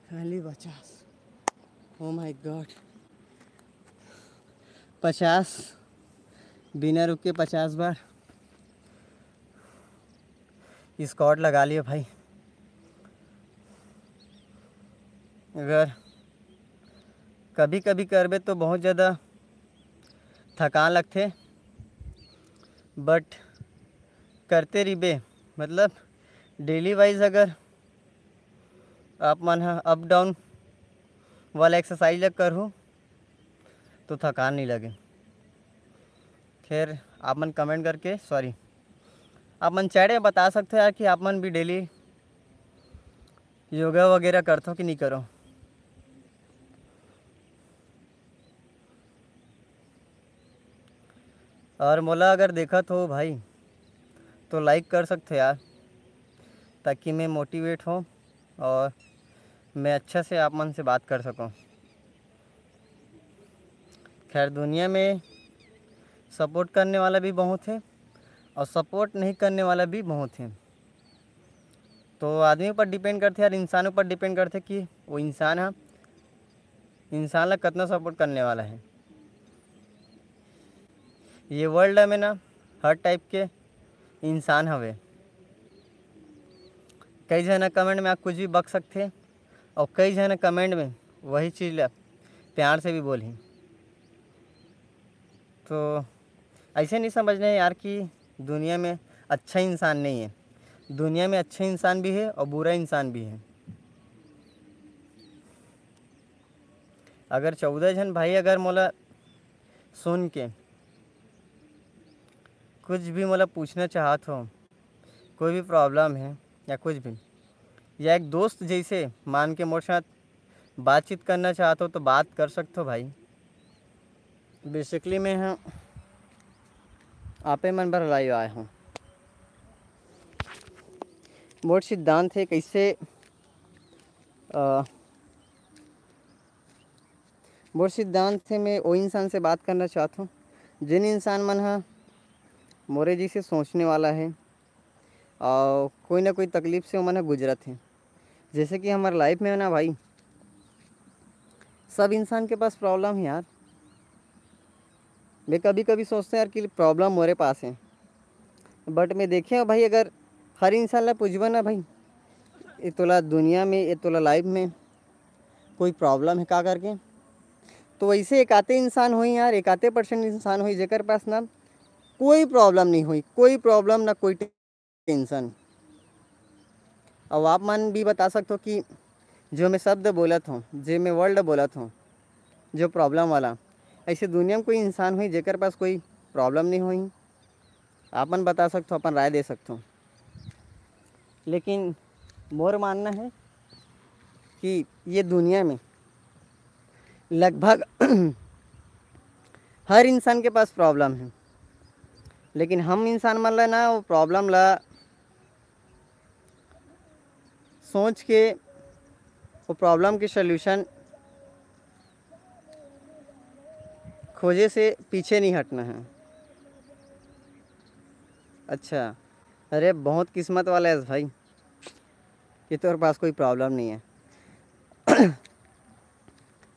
खाली पचास। Oh my God, पचास, बिना रुके पचास बार स्क्वाट लगा लियो भाई। अगर कभी कभी करबे तो बहुत ज़्यादा थकान लगथे, बट करते रहिबे, मतलब डेली वाइज अगर आप मन ह अप डाउन वाला एक्सरसाइज ल करहू तो थकान नहीं लगे। खैर, आप मन कमेंट करके, सॉरी, आप मन चैट में बता सकते हो यार कि आप मन भी डेली योगा वगैरह करथो कि नहीं करो। और मोला अगर देखत हो भाई तो लाइक कर सकते हो यार, ताकि मैं मोटिवेट हों और मैं अच्छा से आप मन से बात कर सकूं। खैर, दुनिया में सपोर्ट करने वाला भी बहुत है और सपोर्ट नहीं करने वाला भी बहुत है। तो आदमी ऊपर डिपेंड करथे यार, इंसान ऊपर डिपेंड करथे कि वो इंसान ह, इंसान ला कितना सपोर्ट करने वाला है। ये वर्ल्ड में ना हर टाइप के इंसान हवे। कई झन कमेंट में आप कुछ भी बक सकथे और कई झन कमेंट में वही चीज़ ला प्यार से भी बोलही। तो ऐसे नहीं समझना है यार कि दुनिया में अच्छा इंसान नहीं है। दुनिया में अच्छा इंसान भी है और बुरा इंसान भी है। अगर चौदह झन भाई अगर मोला सुन के कुछ भी मोला पूछना चाहत हो, कोई भी प्रॉब्लम है या कुछ भी, या एक दोस्त जैसे मान के मोर साथ बातचीत करना चाहत हो तो बात कर सकते हो भाई। बेसिकली मैं ह आपे मन बर लाइव आए हूँ। मोर सिद्धांत है कैसे, अ, मोर सिद्धांत है, मैं वो इंसान से बात करना चाहता हूँ जिन इंसान मन ह मोरे जैसे सोचने वाला है और कोई ना कोई तकलीफ से ओमन ह गुजरत है। जैसे कि हमारे लाइफ में है ना भाई, सब इंसान के पास प्रॉब्लम है यार। मैं कभी कभी सोचता हूँ यार कि प्रॉब्लम मोरे पास है, बट मैं देखे हूँ भाई, अगर हर इंसान ला पूछबा ना भाई, ये तोला दुनिया में, ये तोला लाइफ में कोई प्रॉब्लम है का करके, तो वैसे एक आते इंसान होई यार, एक आते परसेंट इंसान होई जेकर पास ना कोई प्रॉब्लम नहीं होई, कोई प्रॉब्लम ना कोई टेंशन। अब आप मन भी बता सकते हो कि जो मैं शब्द बोलत हूँ, जो मैं वर्ड बोलत हूँ, जो प्रॉब्लम वाला, ऐसे दुनिया में कोई इंसान होई जेकर पास कोई प्रॉब्लम नहीं होई? आप मन बता सकते हो, अपन राय दे सकते हो। लेकिन मोर मानना है कि ये दुनिया में लगभग हर इंसान के पास प्रॉब्लम है, लेकिन हम इंसान मन ला ना वो प्रॉब्लम ला सोच के वो प्रॉब्लम के सॉल्यूशन खोजे से पीछे नहीं हटना है। अच्छा, अरे बहुत किस्मत वाला है भाई कि तोर पास कोई प्रॉब्लम नहीं है।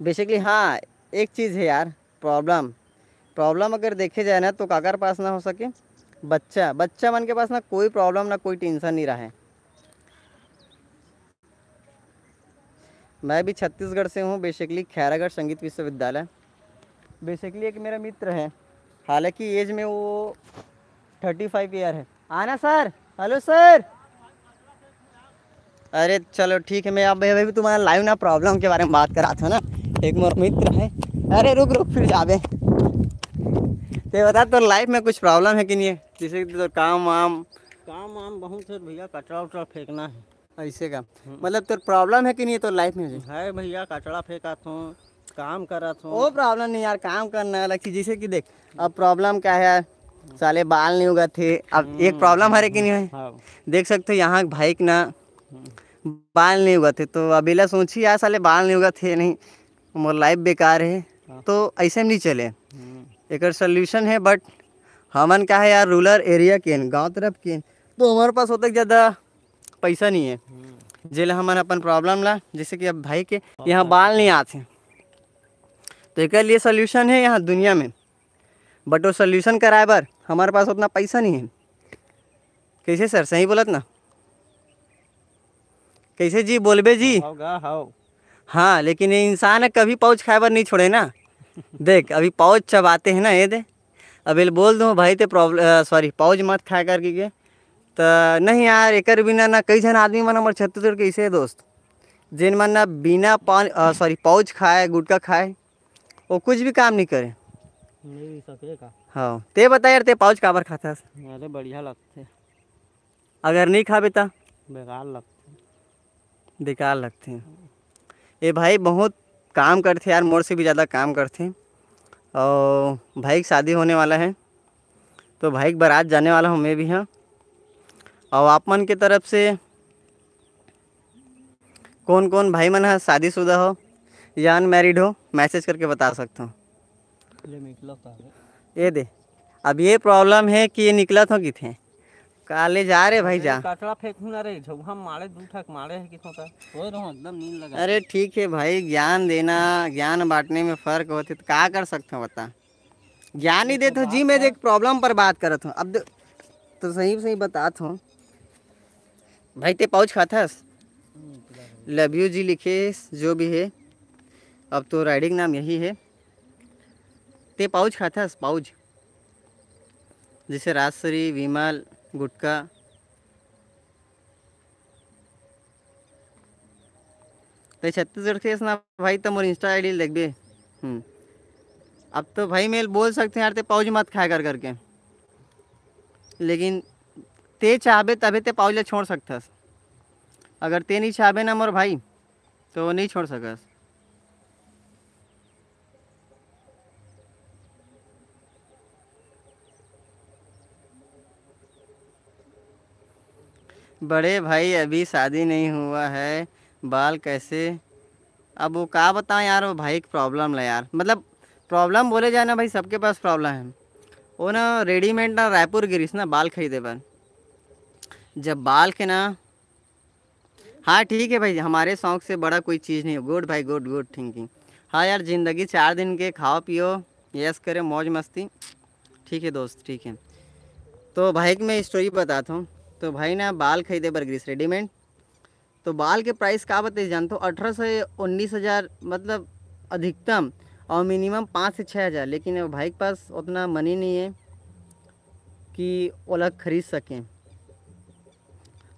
बेसिकली हाँ, एक चीज़ है यार, प्रॉब्लम, प्रॉब्लम अगर देखे जाए ना तो काकर पास ना हो सके, बच्चा, बच्चा मन के पास ना कोई प्रॉब्लम ना कोई टेंशन नहीं रहे। मैं भी छत्तीसगढ़ से हूँ, बेसिकली खैरागढ़ संगीत विश्वविद्यालय। बेसिकली एक मेरा मित्र है, हालांकि एज में वो थर्टी फाइव ईयर है। आना सर, हेलो सर। अरे चलो ठीक है, मैं अब अभी तुम्हारा लाइव ना प्रॉब्लम के बारे में बात करात हूँ ना। एक मोर मित्र है, अरे रुक रुक फिर जाबे। ते बता, तो लाइफ में कुछ प्रॉब्लम है कि नहीं है? जैसे कि तो काम वाम, काम वाम बहुत है भैया, कचरा उचरा फेंकना है। ऐसे का? हम्म। मतलब तोर प्रॉब्लम है कि नहीं तोर लाइफ में? है भैया, कचड़ा फेंकत हूँ, काम करत हूँ। वो प्रॉब्लम नहीं यार, काम करना अलग चीज। जैसे कि देख, अब प्रॉब्लम क्या है यार, साले बाल नहीं उगत हे। अब एक हम्म, प्रॉब्लम हरे कि नहीं है? हाँ। देख सकते हो यहाँ भाई के ना हम्म। बाल नहीं उगत हे, तो अबेला सोची यार साले बाल नहीं उगत हे, नहीं मोर लाइफ बेकार है। हाँ। तो ऐसे में नहीं चले। हम्म। एकर सोल्यूशन है, बट हमन का है यार, रूरल एरिया के, गांव तरफ के, तो हमारे पास होता ज़्यादा पैसा नहीं है। हम्म। जेला हमन अपन प्रॉब्लम ला, जैसे कि अब भाई के यहाँ बाल नहीं आते, तो एक लिए सोल्यूशन है यहाँ दुनिया में, बट वो सोल्यूशन कराए बर हमारे पास उतना पैसा नहीं है। कैसे सर, सही बोलत ना? कैसे जी, बोलबे जी? हाँ, लेकिन ये इंसान कभी पाउच खाए बर नहीं छोड़े ना। देख, अभी पाउच चबाते हैं ना, ये दे। अब ये बोल दूँ भाई ते प्रॉब्लम, सॉरी, पाउच मत खाया कर के, तो नहीं यार, एकर बिना ना कई झन आदमी मन हमर छत्तीसगढ़ के ऐसे है दोस्त, जिन मन ना बिना पान, सॉरी, पाउच खाए, गुटखा खाए, वो कुछ भी काम नहीं करे। नहीं सके का? हाँ, ते बता यार, ते पाउच काबर खाथस? अरे बढ़िया लगथे। अगर नहीं खाबे त? बेकार लगथे। बेकार लगथे। ये भाई बहुत काम करथे यार, मोर से भी ज़्यादा काम करथे। और भाई की शादी होने वाला है, तो भाई की बारात जाने वाला हूँ मैं भी, हाँ। और आप मन के तरफ से कौन कौन भाई मन ह शादीशुदा हो या अनमैरिड हो, मैसेज करके बता सकते हो। ये निकला था। ये दे, अब ये प्रॉब्लम है कि ये निकलत हो किथे। काले जा रे भाई, अरे, जा। कचरा फेंकहूं ना रे, झउहा मारे दू ठक मारे है किथों का। ओए रहो, एकदम नींद लगा। अरे ठीक है भाई, ज्ञान देना, ज्ञान बांटने में फर्क होथे, तो का कर सकते हो बता? ज्ञान नहीं देते हो जी, मैं एक प्रॉब्लम पर बात करत हूँ। अब दे-, तो सही सही बतात हूँ भाई, ते पाउच खाथस? लव यू जी लिखे, जो भी है, अब तो राइडिंग नाम यही है। ते पाउच खाथस, पाउच? जैसे राजश्री, विमल, गुटखा। ते छत्तीसगढ़ के ना भाई, तो मोर Insta ID देखबे। हम्म। अब तो भाई मैं बोल सकते हैं यार, ते पाउच मत खाया कर करके, लेकिन ते चाहबे तबे ते पाउच ला छोड़ सकथस। अगर ते नहीं चाहबे ना मोर भाई, तो नहीं छोड़ सकस। बड़े भाई, अभी शादी नहीं हुआ है, बाल कैसे? अब वो का बताएं यार, वो भाई की प्रॉब्लम ला यार, मतलब प्रॉब्लम बोले जाए ना भाई, सबके पास प्रॉब्लम है। वो ना रेडीमेड ना रायपुर गिरिस ना बाल खरीदे बर, जब बाल के ना, हाँ ठीक है भाई, हमारे शौक से बड़ा कोई चीज़ नहीं। गुड भाई, गुड, गुड थिंकिंग। हाँ यार, जिंदगी चार दिन के, खाओ पियो, यश करे, मौज मस्ती। ठीक है दोस्त, ठीक है। तो भाई की मैं स्टोरी बताता हूँ। तो भाई ना बाल खरीदे बर गिरिस रेडीमेड, तो बाल के प्राइस का बताइस जानते हो? अठारह से उन्नीस हज़ार, मतलब अधिकतम, और मिनिमम पाँच से छः हज़ार। लेकिन अब भाई के पास उतना मनी नहीं है कि ओला खरीद सकें।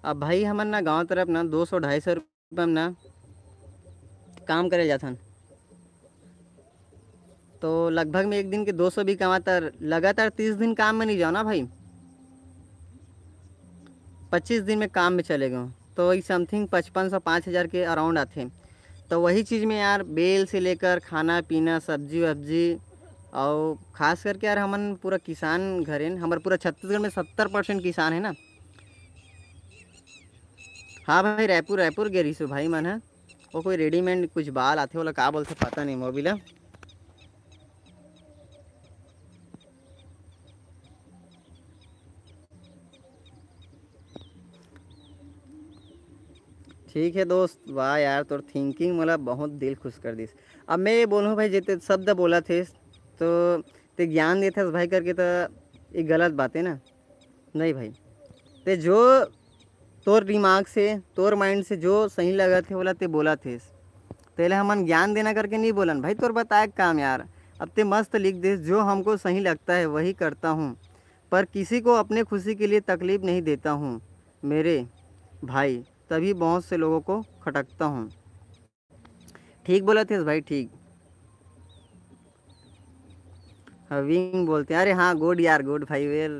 अब भाई हमन ना गांव तरफ ना दो सौ ढाई सौ रुपये में ना काम करे जाथन, तो लगभग में एक दिन के दो सौ भी कमाता, लगातार तीस दिन काम में नहीं जाओ ना भाई, पच्चीस दिन में काम में चले गए, तो वही समथिंग पचपन सौ, पाँच हज़ार के अराउंड आथे। तो वही चीज़ में यार, बेल से लेकर खाना पीना, सब्जी वब्जी, और खास करके यार हमन पूरा किसान घर हैं, हमारे पूरा छत्तीसगढ़ में सत्तर परसेंट किसान है ना। हाँ भाई, रायपुर, रायपुर गे रहिस भाई मन है, वो कोई रेडीमेड कुछ बाल आथे, ओला का बोलथे पता नहीं, मोबिला। ठीक है दोस्त, वाह यार, तोर थिंकिंग मोला बहुत दिल खुश कर दिस। अब मैं ये बोलूँ भाई, जितने शब्द बोला थे तो ते ज्ञान देथस भाई करके, तो ये गलत बात है ना? नहीं भाई, ते जो तोर दिमाग से, तोर माइंड से जो सही लगत है, बोला ते बोला थे। तेला हमन ज्ञान देना करके नहीं बोलन भाई, तोर बताए काम यार। अब ते मस्त लिख दे, जो हमको सही लगता है वही करता हूँ, पर किसी को अपने खुशी के लिए तकलीफ नहीं देता हूँ मेरे भाई, तभी बहुत से लोगों को खटकता हूँ। ठीक बोला थे भाई, ठीक। हाँ, विंग बोलते हैं। अरे हाँ, गुड यार, गुड भाई। वेल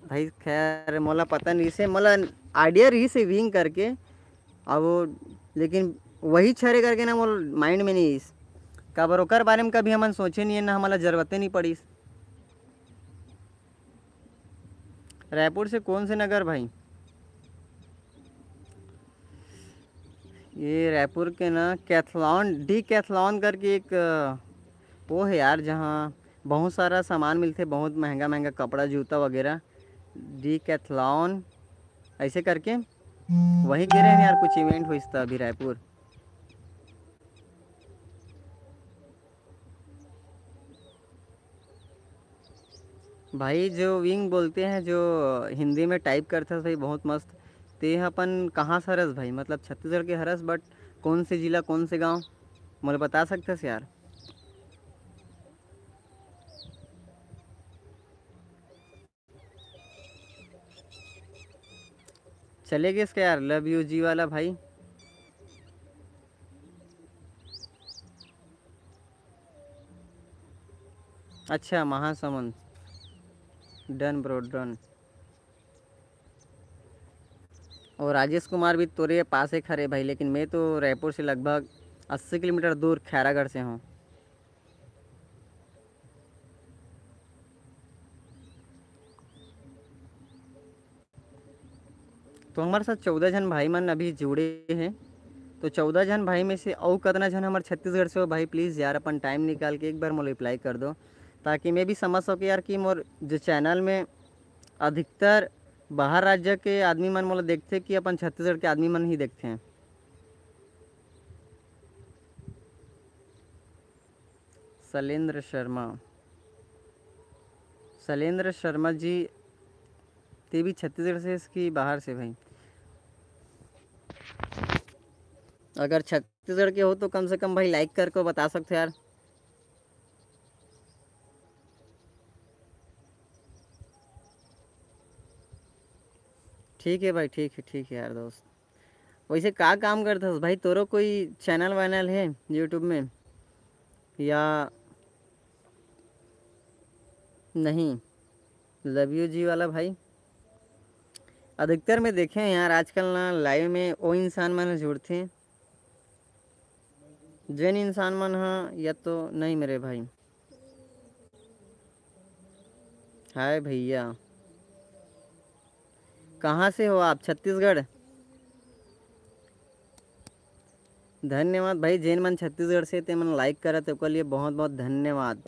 भाई, खैर मोला पता नहीं से, मोला आइडिया रही से विंग करके, अब वो, लेकिन वही छरे करके ना मोर mind में नहीं आइस, काबर ओकर बारे में कभी हमन सोचे नहीं है, ना हमला जरूरते नहीं पड़िस। रायपुर से कौन से नगर भाई? ये रायपुर के ना कैथलॉन, डीकैथलॉन करके एक, अ, वो है यार, जहाँ बहुत सारा सामान मिलथे, बहुत महंगा महंगा कपड़ा, जूता वगैरह। डीकैथलॉन ऐसे करके वहीं गे रहेन यार, कुछ event होइस त अभी रायपुर। भाई, जो विंग बोलते हैं, जो हिंदी में type करथस भाई, बहुत मस्त। ते ह अपन कहाँ से हरस भाई? मतलब छत्तीसगढ़ के हरस, but कौन से जिला, कौन से गांव, मोला बता सकथस यार? चले गेस का यार लव यू जी वाला भाई? अच्छा, महासमुंद। Done bro, done। और राजेश कुमार भी तोरे पास एक हरे भाई, लेकिन मैं तो रायपुर से लगभग अस्सी किलोमीटर दूर खैरागढ़ से हूँ। तो हमारे साथ चौदह झन भाई मन अभी जुड़े हैं। तो चौदह झन भाई में से अउ कतना झन हमारे छत्तीसगढ़ से हो भाई, please यार अपन time निकाल के एक बार मोला reply कर दो, ताकि मैं भी समझ सकूँ यार कि मोर जो channel में अधिकतर बाहर राज्य के आदमी मन मोला देखथे कि अपन छत्तीसगढ़ के आदमी मन ही देखथे। शैलेंद्र शर्मा, शैलेंद्र शर्मा जी, ते भी छत्तीसगढ़ से इसकी बाहर से भाई? अगर छत्तीसगढ़ के हो तो कम से कम भाई like करके बता सकते हो यार। ठीक है भाई, ठीक है, ठीक है यार दोस्त। वैसे का काम करथस भाई? तोरो कोई channel वैनल है YouTube में या नहीं? लव यू जी वाला भाई, अधिकतर मैं देखे हैं यार, आजकल ना live में वो इंसान मन जुड़थे, जेन इंसान मन ह या तो नहीं मेरे भाई। हाय भैया, कहाँ से हो आप? छत्तीसगढ़। धन्यवाद भाई, जेन मन छत्तीसगढ़ से ते मन like करत हे, ओकर लिए बहुत बहुत धन्यवाद।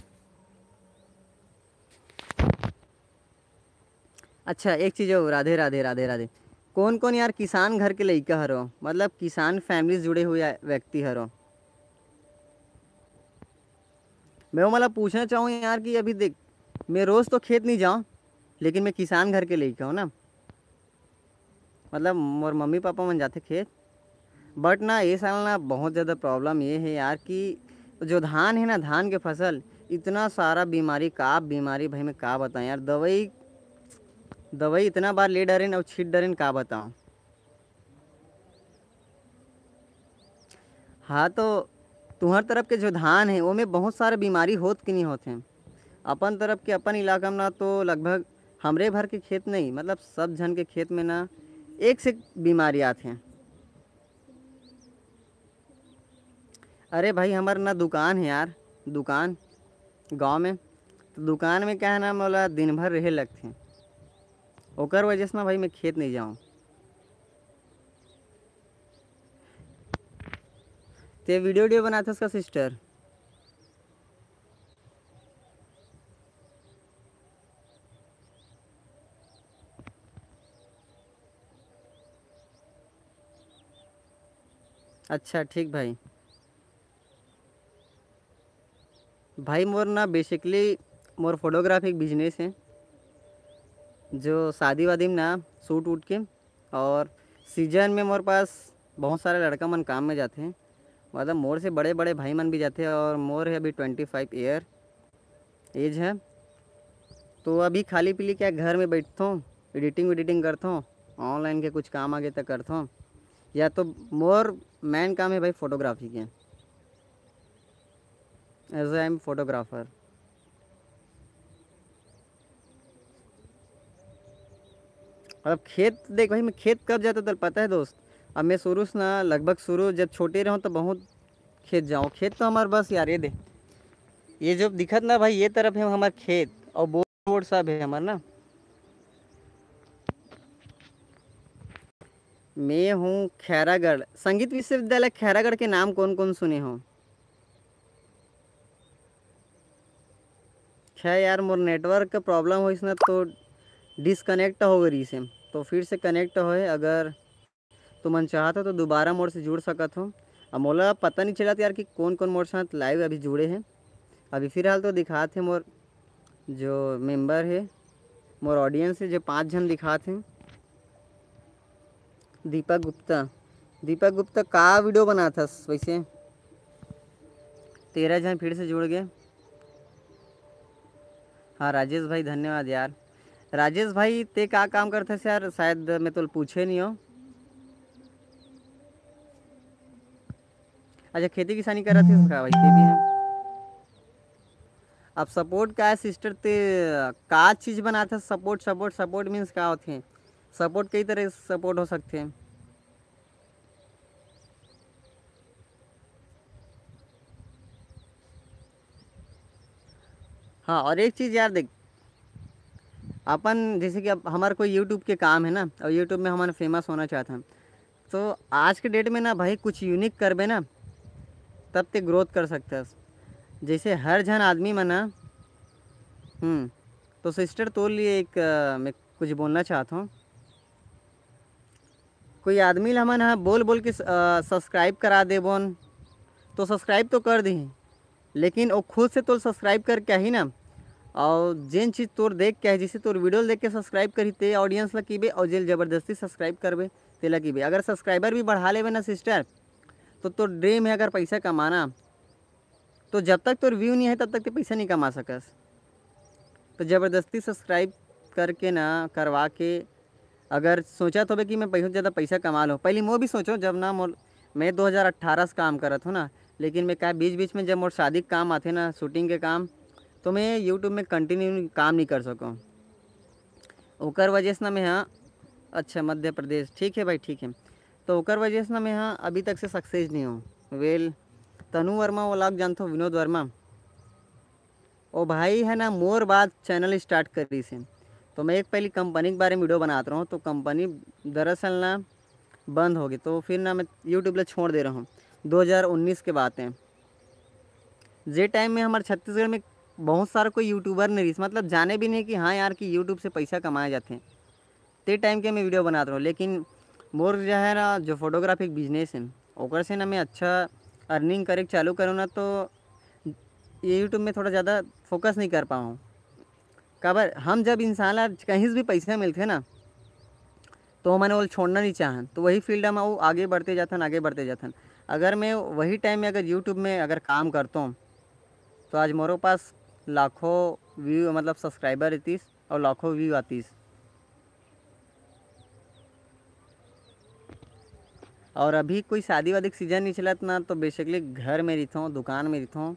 अच्छा, एक चीज़ और, राधे राधे, राधे राधे। कौन कौन यार किसान घर के लइका हरो, मतलब किसान family से जुड़े हुए व्यक्ति हरो? मैं वो मतलब पूछना चाहूँ यार कि अभी देख, मैं रोज़ तो खेत नहीं जाऊँ, लेकिन मैं किसान घर के लइका हूँ ना, मतलब मोर मम्मी पापा मन जाथे खेत। But ना, ये साल ना बहुत ज़्यादा problem ये है यार कि जो धान है ना, धान के फसल, इतना सारा बीमारी, का बीमारी भाई, मैं का बताऊँ यार, दवाई, दवाई इतना बार ले डरेन और छीट डरेन, का बताऊँ। हाँ, तो तुहर तरफ के जो धान है, ओमे बहुत सारा बीमारी होत कि नहीं होत है? अपन तरफ के, अपन इलाका में ना, तो लगभग हमरे भर के खेत नहीं, मतलब सब झन के खेत में ना एक से एक बीमारी आत है। अरे भाई, हमर ना दुकान है यार, दुकान गांव में, तो दुकान में क्या है ना, मोला दिन भर रहे लगथे, ओकर वजह से ना भाई मैं खेत नहीं जाऊँ। ते video video बनाथस का sister? अच्छा, ठीक भाई। भाई, मोर ना basically मोर photography business है, जो शादी वादी में ना shoot वूट के, और season में मोर पास बहुत सारे लड़का मन काम में जाते हैं, मतलब मोर से बड़े बड़े भाई मन भी जाते हैं, और मोर है अभी twenty five year age है। तो अभी खाली पीली क्या, घर में बैठता हूँ, editing editing करता हूँ, online के कुछ काम आगे तक करता हूँ, या तो मोर main काम है भाई photography के, as I am photographer। अब खेत देख भाई, मैं खेत कब जाता था पता है दोस्त? अब मैं शुरू से ना, लगभग शुरू जब छोटे रहूँ तो बहुत खेत जाऊँ। खेत तो हमार बस यार ये दे, ये जो दिखत ना भाई, ये तरफ है हमार खेत और बोर वोर सब है हमार ना। मैं हूँ खैरागढ़, संगीत विश्वविद्यालय खैरागढ़ के नाम कौन कौन सुने हो? खैर यार, मोर नेटवर्क के प्रॉब्लम होइस ना, तो डिस्कनेक्ट हो गई से, तो फिर से कनेक्ट होए। अगर तुमन चाहत हो तो दोबारा मोर से जुड़ सकत हो। अब मोला पता नहीं चलत यार कि कौन कौन मोर साथ लाइव अभी जुड़े हैं। अभी फिलहाल तो दिखात हे मोर जो मेंबर है, मोर ऑडियंस है, जो पाँच झन दिखात हैं। दीपक गुप्ता, दीपक गुप्ता का वीडियो बनात हस वैसे? तेरह झन फिर से जुड़ गए। हाँ राजेश भाई, धन्यवाद यार। राजेश भाई, ते का काम करथस यार? शायद मैं तोल पूछे नहीं हो। अच्छा, खेती किसानी करत हस का भाई? ते भी है। अब सपोर्ट का है सिस्टर, ते का चीज बनात हस? सपोर्ट, सपोर्ट, सपोर्ट मीन्स का होथे? सपोर्ट कई तरह से सपोर्ट हो सकथे। हाँ, और एक चीज़ यार देख, अपन जैसे कि अब हमार कोई यूट्यूब के काम है ना, और यूट्यूब में हमन फेमस होना चाहत हन, तो आज के डेट में ना भाई, कुछ यूनिक करबे ना, तब ते ग्रोथ कर सकथस। जैसे हर झन आदमी मन ना, हम्म, तो सिस्टर, तोर लिए एक, अ, मैं कुछ बोलना चाहत हूँ। कोई आदमी ला हमन ह बोल बोल के स-, अ, सब्सक्राइब करा देबोन, तो सब्सक्राइब तो कर दिही, लेकिन वो खुद से तोर सब्सक्राइब करके आही ना, और जेन चीज़ तोर देख के आही, जैसे तोर वीडियो देख के सब्सक्राइब करही, ते ऑडियंस ला कीबे, और जेल जबरदस्ती सब्सक्राइब करबे, तेला कीबे। अगर सब्सक्राइबर भी बढ़ा लेबे ना सिस्टर, तो तोर ड्रीम है अगर पैसा कमाना, तो जब तक तोर व्यू नहीं है, तब तक ते पैसा नहीं कमा सकस। तो जबरदस्ती सब्सक्राइब करके ना, करवा के, अगर सोचत होबे कि मैं बहुत ज़्यादा पैसा कमा लूँ, पहले मैं भी सोचो, जब ना मोर, मैं दो हज़ार अठारह से काम करत हूँ ना, लेकिन मैं क्या बीच बीच में जब मोर शादी के काम आथे ना, शूटिंग के काम, तो मैं यूट्यूब में कंटिन्यू काम नहीं कर सकूँ। ओकर वजह से ना मैं, हाँ, अच्छा, मध्य प्रदेश, ठीक है भाई, ठीक है। तो ओकर वजह से ना मैं, हाँ, अभी तक से सक्सेस नहीं हूँ। वेल, तनु वर्मा, वो लाग जानथो, विनोद वर्मा, ओ भाई है ना, मोर बाद चैनल स्टार्ट करिस हे। तो मैं एक पहली कंपनी के बारे में वीडियो बनात रहूँ, तो कंपनी दरअसल ना बंद हो गई, तो फिर ना मैं यूट्यूब ला छोड़ दे रहा हूँ। दो हज़ार उन्नीस के बात है, जे टाइम में हमारे छत्तीसगढ़ में बहुत सारा कोई यूट्यूबर नहीं रहिस, मतलब जाने भी नहीं कि हाँ यार कि यूट्यूब से पैसा कमाया जाते हैं। ते टाइम के मैं वीडियो बनात रहूँ, लेकिन मोर जो है ना, जो फोटोग्राफी के बिजनेस है, ओकर से ना मैं अच्छा अर्निंग करे के चालू करूँ ना, तो ये यूट्यूब में थोड़ा ज़्यादा फोकस नहीं कर पाऊँ। काबर, हम जब इंसान ला कहीं से भी पैसा मिलथे ना, तो हमन वो छोड़ना नहीं चाहन, तो वही फील्ड में वो आगे बढ़ते जाथन, आगे बढ़ते जाथन। अगर मैं वही टाइम में अगर यूट्यूब में अगर काम करता, तो आज मोरो पास लाखों व्यू, मतलब सब्सक्राइबर रहतीस और लाखों व्यू आतीस। और अभी कोई शादी वादी के सीजन नहीं चलत ना, तो बेसिकली घर में रहता हूँ, दुकान में रहता हूँ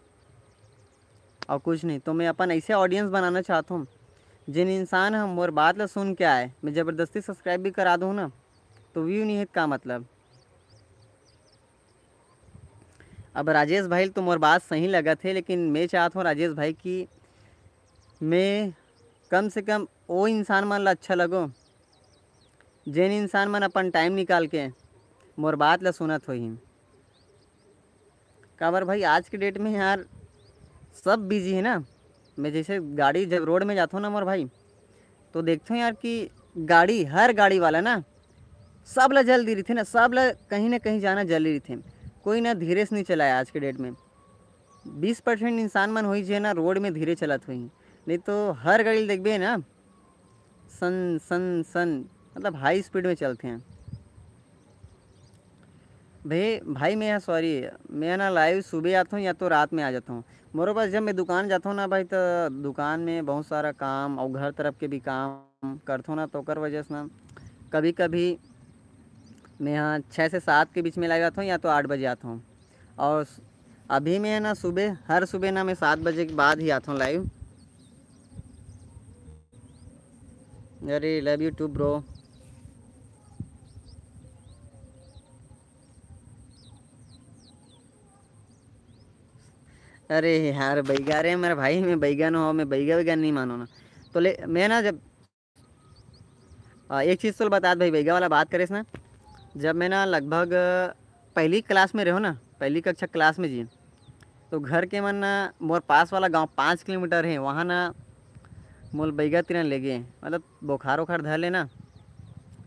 और कुछ नहीं। तो मैं अपन ऐसे ऑडियंस बनाना चाहता हूँ, जिन इंसान हम मोर बात ला सुन के आए, मैं ज़बरदस्ती सब्सक्राइब भी करा दूँ ना, तो व्यू नहीं है, का मतलब? अब राजेश भाई तो मोर बात सही लगत है, लेकिन मैं चाहत हूँ राजेश भाई कि मैं कम से कम वो इंसान मन ला अच्छा लगो, जेन इंसान मन अपन टाइम निकाल के मोर बात ला सुनत होही। काबर भाई, आज के डेट में यार सब बिजी है ना। मैं जैसे गाड़ी जब रोड में जाता हूँ ना मोर भाई, तो देखता हूँ यार कि गाड़ी, हर गाड़ी वाला ना, सब ला जल्दी रहिथे ना, सब ला कहीं ना कहीं जाना जल्दी रहिथे। कोई ना धीरे से नहीं चलाए आज के डेट में। बीस परसेंट इंसान मन होही जे ना रोड में धीरे चलत होही, नहीं तो हर गाड़ी ल देखबे ना, सन सन सन, मतलब हाई स्पीड में चलते हैं। भाई भाई, मैं, सॉरी, मैं ना लाइव सुबह आता हूँ या तो रात में आ जाता हूँ। मोरो पास जब मैं दुकान जाता हूँ ना भाई, तो दुकान में बहुत सारा काम और घर तरफ के भी काम करता हूँ ना, तो ओकर वजह से ना कभी कभी मैं यहाँ छः से सात के बीच में लाइव आता हूँ या तो आठ बजे आता हूँ। और अभी मैं है ना सुबह, हर सुबह ना मैं सात बजे के बाद ही आता हूँ लाइव। अरे, love you too bro। अरे यार, बैगा, अरे मेरा भाई, मैं बैगा नो हूँ, मैं बैगा, बैगा नहीं मानो ना। तो ले, मैं ना जब, आ, एक चीज़ तो बतात भाई, बैगा वाला बात करेस ना, जब मैं ना लगभग पहली क्लास में रहो ना, पहली कक्षा क्लास में जी, तो घर के मन ना मोर पास वाला गांव पाँच किलोमीटर है, वहाँ ना मोल बैगा तिरन ले गए, मतलब बुखार उखार धर लेना,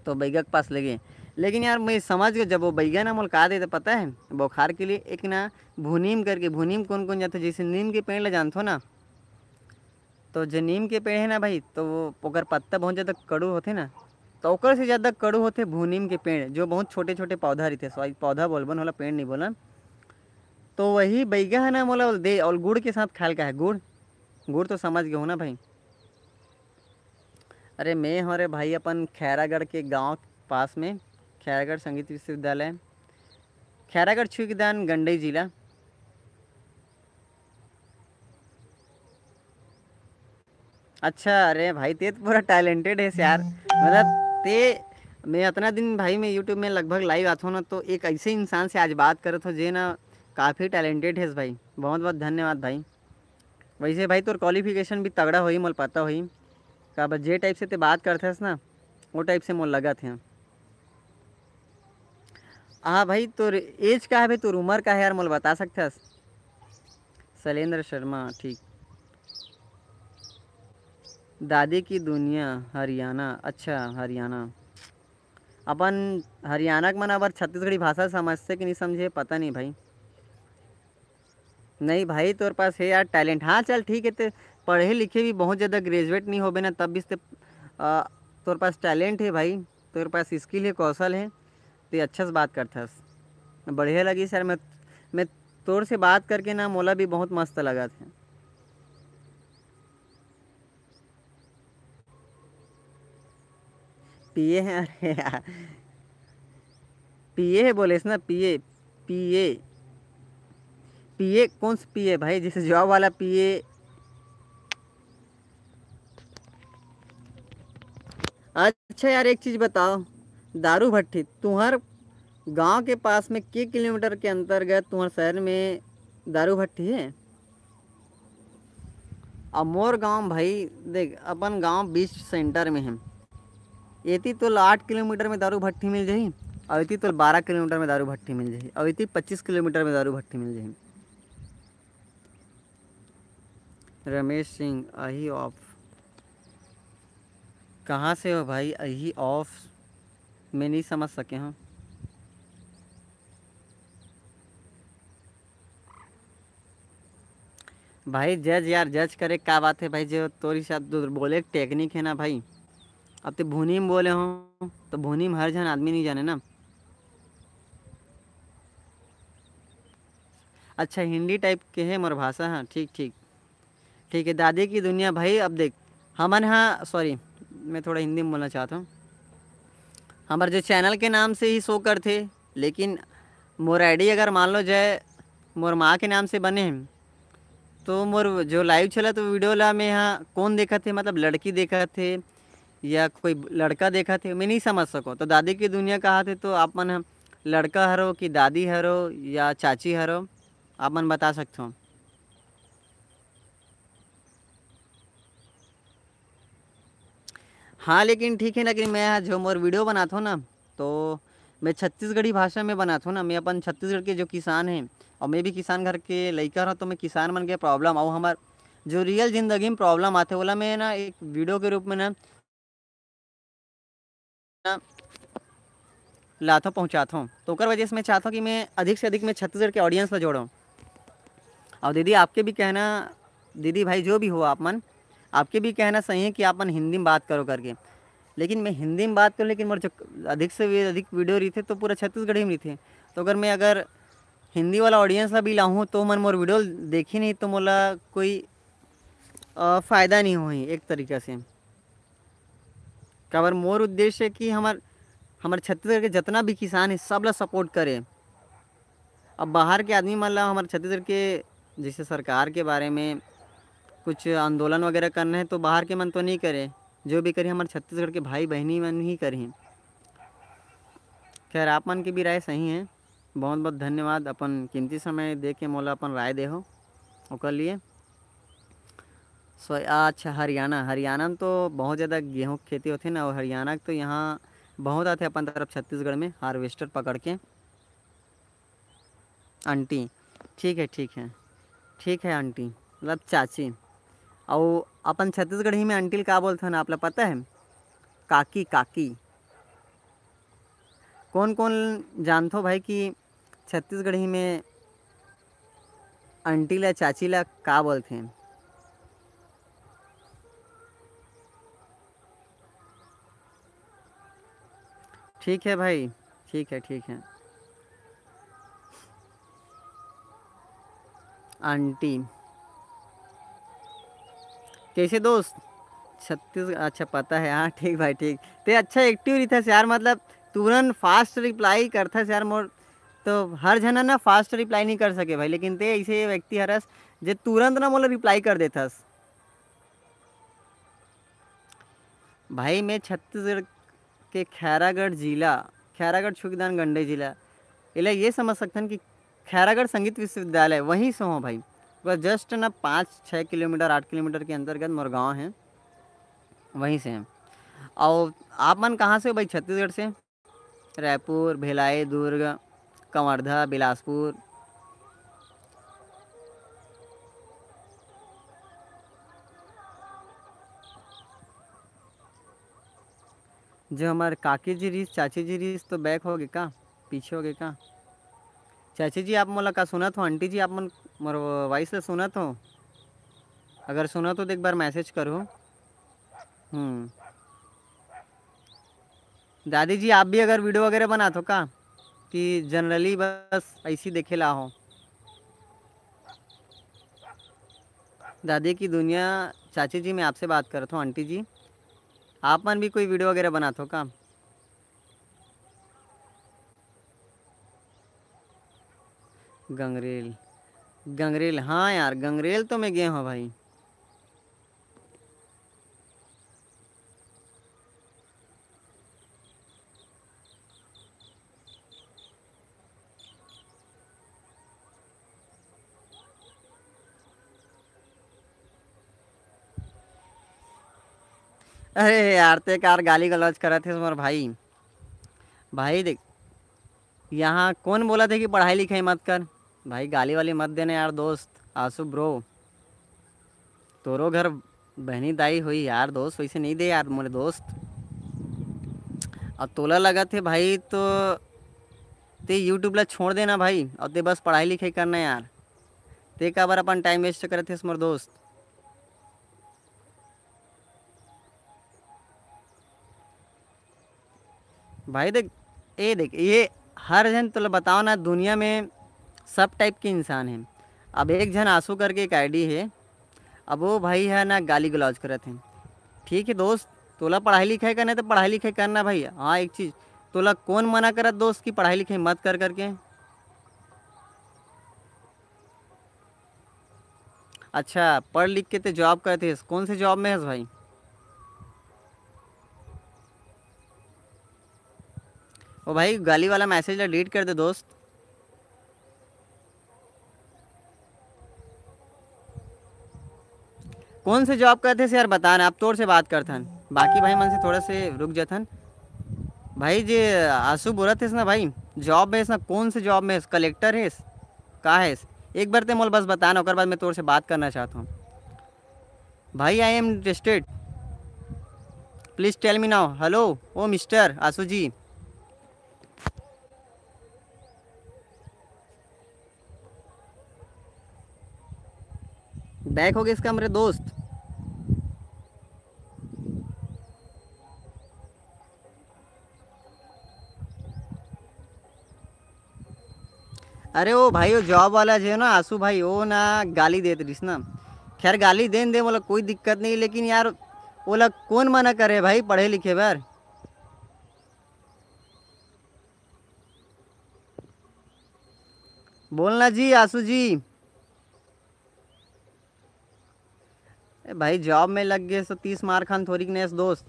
तो बैगा के पास ले गए। लेकिन यार, मैं समझ गया, जब वो बैगा ना मोल का देते पता है, बुखार के लिए एक ना भुनीम करके, भुनीम कौन कौन जाते, जैसे नीम के पेड़ ले जानथो ना, तो जो नीम के पेड़ है ना भाई, तो वो ओकर पत्ता बहुत ज़्यादा कड़ू होते ना, तो ओकर से ज़्यादा कड़ू होते भुनीम के पेड़, जो बहुत छोटे छोटे पौधा रहते, सॉरी, पौधा बोलबन होला, पेड़ नहीं बोलन। तो वही बैगा है ना, मोला दे, और गुड़ के साथ खायल का है, गुड़, गुड़ तो समझ गए हो ना भाई। अरे मैं हूँ रे भाई, अपन खैरागढ़ के गांव पास में, खैरागढ़ संगीत विश्वविद्यालय, खैरागढ़ छुईकदान, गंडई जिला। अच्छा, अरे भाई, ते तो पूरा टैलेंटेड है यार। मतलब, ते, मैं इतना दिन भाई, मैं यूट्यूब में लगभग लाइव आता हूँ ना, तो एक ऐसे इंसान से आज बात करत हो जे ना काफ़ी टैलेंटेड है भाई। बहुत बहुत धन्यवाद भाई। वैसे भाई, तोर क्वालिफिकेशन भी तगड़ा होही, मोला पता होही, काबर जे टाइप से ते बात करथस ना, वो टाइप से मोला लगत है। हाँ भाई, तोर एज का है भाई, तोर उम्र का है यार, मोला बता सकथस? शैलेंद्र शर्मा, ठीक। दादी की दुनिया, हरियाणा। अच्छा, हरियाणा। अपन हरियाणा के मन अबर छत्तीसगढ़ी भाषा समझथे कि नहीं समझे, पता नहीं भाई। नहीं भाई, तोर पास है यार टैलेंट। हाँ, चल ठीक है, ते पढ़े लिखे भी बहुत ज़्यादा ग्रेजुएट नहीं होबे ना, तब भी ते, आ, तोर पास टैलेंट है भाई, तोर पास स्किल है, कौशल है, ते अच्छा से बात करथस। बढ़िया लगी सर, मैं, मैं तोर से बात करके ना, मोला भी बहुत मस्त लगा थे। पिए है? अरे यार, पिए है बोलेस ना, पिए, पिए, पिए, कौन सा पिए भाई? जैसे जॉब वाला पिए। अच्छा यार, एक चीज़ बताओ, दारू भट्टी, तुम्हार गांव के पास में के किलोमीटर के अंतर्गत तुम्हार शहर में दारू भट्टी है? अब मोर गांव भाई, देख, अपन गांव बीच सेंटर में है। एती तो आठ किलोमीटर में दारू भट्टी मिल जाही, और एती तो बारह किलोमीटर में दारू भट्टी मिल जाही, और एती पच्चीस किलोमीटर में दारू भट्टी मिल जाही। रमेश सिंह, अही ऑफ। कहाँ से हो भाई? अही ऑफ, मैं नहीं समझ सके हूँ। भाई जज यार, जज करे का बात है भाई, जो तोर हिसाब से बोले टेक्निक है ना भाई। अब ते भुनी में बोले हो तो भुनी में हर जन आदमी नहीं जाने ना। अच्छा, हिंदी टाइप के है मोर भाषा, हाँ, ठीक ठीक। ठीक है, दादी की दुनिया भाई। अब देख, हमन हा, सॉरी, मैं थोड़ा हिंदी में बोलना चाहता हूँ। हमारे जो चैनल के नाम से ही शो करथे, लेकिन मोर आईडी अगर मान लो जाए मोर माँ के नाम से बने हैं, तो मोर जो लाइव चला तो वीडियो ला में हाँ कौन देखा थे, मतलब लड़की देखा थे या कोई लड़का देखा थे, मैं नहीं समझ सको। तो दादी की दुनिया कहा थे तो आप मन हम लड़का हरो कि दादी हरो या चाची हरो, आप मन बता सकते हो। हाँ, लेकिन ठीक है, लेकिन मैं जो मोर वीडियो बनाता हूँ ना, तो मैं छत्तीसगढ़ी भाषा में बनाता हूँ ना। मैं अपन छत्तीसगढ़ के जो किसान हैं, और मैं भी किसान घर के लइका हूँ, तो मैं किसान मन के प्रॉब्लम और हमार जो रियल जिंदगी में प्रॉब्लम आते, ओला मैं ना एक वीडियो के रूप में ना ना लाथों, पहुँचाथों। तो ओकर वजह से मैं चाहता हूँ कि मैं अधिक से अधिक मैं छत्तीसगढ़ के ऑडियंस ला जोड़ूँ। और दीदी, आपके भी कहना, दीदी भाई जो भी हो आप मन, आपके भी कहना सही है कि आप मन हिंदी में बात करो करके। लेकिन मैं हिंदी में बात करूँ, लेकिन मोर जो अधिक से भी अधिक वीडियो रहिथे तो पूरा छत्तीसगढ़ी में रहिथे। तो अगर मैं अगर हिंदी वाला ऑडियंस ला भी लाहूँ तो मन मोर वीडियो देखी नहीं तो मोला कोई अ, फ़ायदा नहीं होही एक तरीका से। काबर मोर उद्देश्य है कि हमर, हमर छत्तीसगढ़ के जितना भी किसान है, सब ला सपोर्ट करे। अब बाहर के आदमी मन ला हमर छत्तीसगढ़ के जैसे सरकार के बारे में कुछ आंदोलन वगैरह करना है, तो बाहर के मन तो नहीं करे, जो भी करी हमर छत्तीसगढ़ के भाई बहिनी मन ही करही। खैर, आप मन के भी राय सही है। बहुत बहुत धन्यवाद, अपन कीमती समय दे के मोला अपन राय दे हो। ओकर लिए। सो अच्छा, हरियाणा, हरियाणा में तो बहुत ज़्यादा गेहूँ के खेती होथे ना, और हरियाणा के तो यहाँ बहुत आथे अपन तरफ छत्तीसगढ़ में हार्वेस्टर पकड़ के। आंटी, ठीक है, ठीक है, ठीक है आंटी, मतलब चाची। और अपन छत्तीसगढ़ी में आंटी ल का बोलथन, आप ला पता है? काकी, काकी। कौन कौन जानथो भाई कि छत्तीसगढ़ी में आंटी ला, चाची ला का बोलथे? ठीक है भाई, ठीक है, ठीक है। आंटी, कैसे दोस्त? छत्तीस, अच्छा, पता है, हाँ, ठीक भाई, ठीक। ते अच्छा एक्टिव रहिथस यार, मतलब तुरंत फास्ट रिप्लाई करथस यार। मोर तो हर झन ना फास्ट रिप्लाई नहीं कर सके भाई, लेकिन ते ऐसे व्यक्ति हरस जे तुरंत ना मोला रिप्लाई कर देथस। भाई, मैं छत्तीसगढ़ के खैरागढ़ जिला, खैरागढ़ छुकीदान गंडई जिला, एला ये समझ सकथन कि खैरागढ़ संगीत विश्वविद्यालय वहीं से हो भाई, बस जस्ट ना पाँच छः किलोमीटर, आठ किलोमीटर के अंतर्गत मोर गाँव है, वहीं से हैं। और आप मन कहाँ से हो भाई? छत्तीसगढ़ से? रायपुर, भिलाई, दुर्ग, कवर्धा, बिलासपुर। जो हमार काकी जी रहिस, चाची जी रहिस, तो बैक हो गे का, पीछे हो गे का? चाची जी, आप मोला का सुनत हो? आंटी जी, आप मन मोर वॉइस ला सुनत हो? अगर सुनत हो तो एक बार मैसेज करो। हम्म। दादी जी, आप भी अगर वीडियो वगैरह बनात हो का, कि जनरली बस ऐसी देखे ला हो? दादी की दुनिया। चाची जी, मैं आपसे बात करत हूँ। आंटी जी, आप मन भी कोई वीडियो वगैरह बनात हो का? गंगरेल, गंगरेल, हाँ यार, गंगरेल तो मैं गए हूँ भाई। अरे यार, ते कार गाली गलौज करत हे मोर भाई। भाई देख, यहाँ कौन बोलत हे कि पढ़ाई लिखाई मत कर? भाई, गाली वाली मत देना यार दोस्त, आंसू ब्रो। तोरो घर बहनी दाई होई यार दोस्त, वैसे नहीं दे यार मोरे दोस्त। अब तोला लगत हे भाई, तो ते YouTube ला छोड़ देना भाई, और ते बस पढ़ाई लिखाई करना यार। ते काबर अपन टाइम वेस्ट करत हे मोर दोस्त? भाई देख, ए देख, ये हर जन, तोला बताओ ना, दुनिया में सब टाइप के इंसान हैं। अब एक झन आंसू करके एक आईडी है, अब वो भाई है ना, गाली गलौज करत हैं। ठीक है दोस्त, तोला पढ़ाई लिखाई करना है तो पढ़ाई लिखाई करना भाई। हाँ, एक चीज़, तोला कौन मना करत दोस्त कि पढ़ाई लिखाई मत कर करके? अच्छा, पढ़ लिख के ते जॉब करत हस, कौन से जॉब में हस भाई? ओ भाई, गाली वाला मैसेज ला डिलीट कर दे दोस्त। कौन से जॉब करत हस यार, बता ना, अब तोर से बात करथन, बाकी भाई मन से थोड़ा से रुक जथन। भाई जे आंसू बोलत हस ना भाई, जॉब में हस ना, कौन से जॉब में हस, कलेक्टर हस, का हस? एक बार ते मोला बस बता ना, ओकर बाद मैं तोर से बात करना चाहत हूँ। भाई, I am interested, please tell me now। Hello, ओ मिस्टर आंसू जी, बैक हो गए इसका मेरे दोस्त। अरे ओ भाई, वो जॉब वाला जो है ना आंसू भाई, वो ना गाली देत रहिस ना। खैर, गाली देन दे, मोला कोई दिक्कत नहीं, लेकिन यार, ओला कौन मना करे भाई पढ़े लिखे बर? बोलना जी आंसू जी। ए भाई, जॉब में लग गए तो तीस मार खान थोड़ी नेस दोस्त,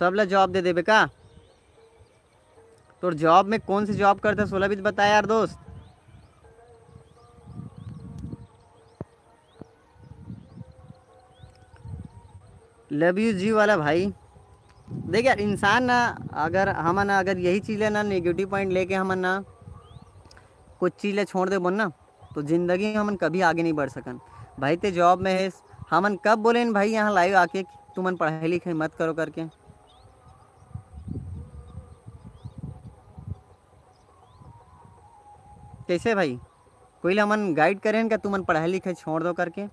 सब ला जॉब दे देबे का? तोर जॉब में कौन सी जॉब करते, सोला भी तो बता यार दोस्त। लव यू जी वाला भाई। देख यार, इंसान ना, अगर हमन अगर यही चीज़ ला ना नेगेटिव पॉइंट लेके हमन ना कुछ चीज़ ला छोड़ देबो ना, तो जिंदगी में हमन कभी आगे नहीं बढ़ सकन। भाई, ते जॉब में है, हमन कब बोले न भाई यहाँ लाइव आके कि तुमन पढ़ाई लिखाई मत करो करके? कैसे भाई? कोई ला हमन गाइड करें क्या, तुमन पढ़ाई लिखाई छोड़ दो करके?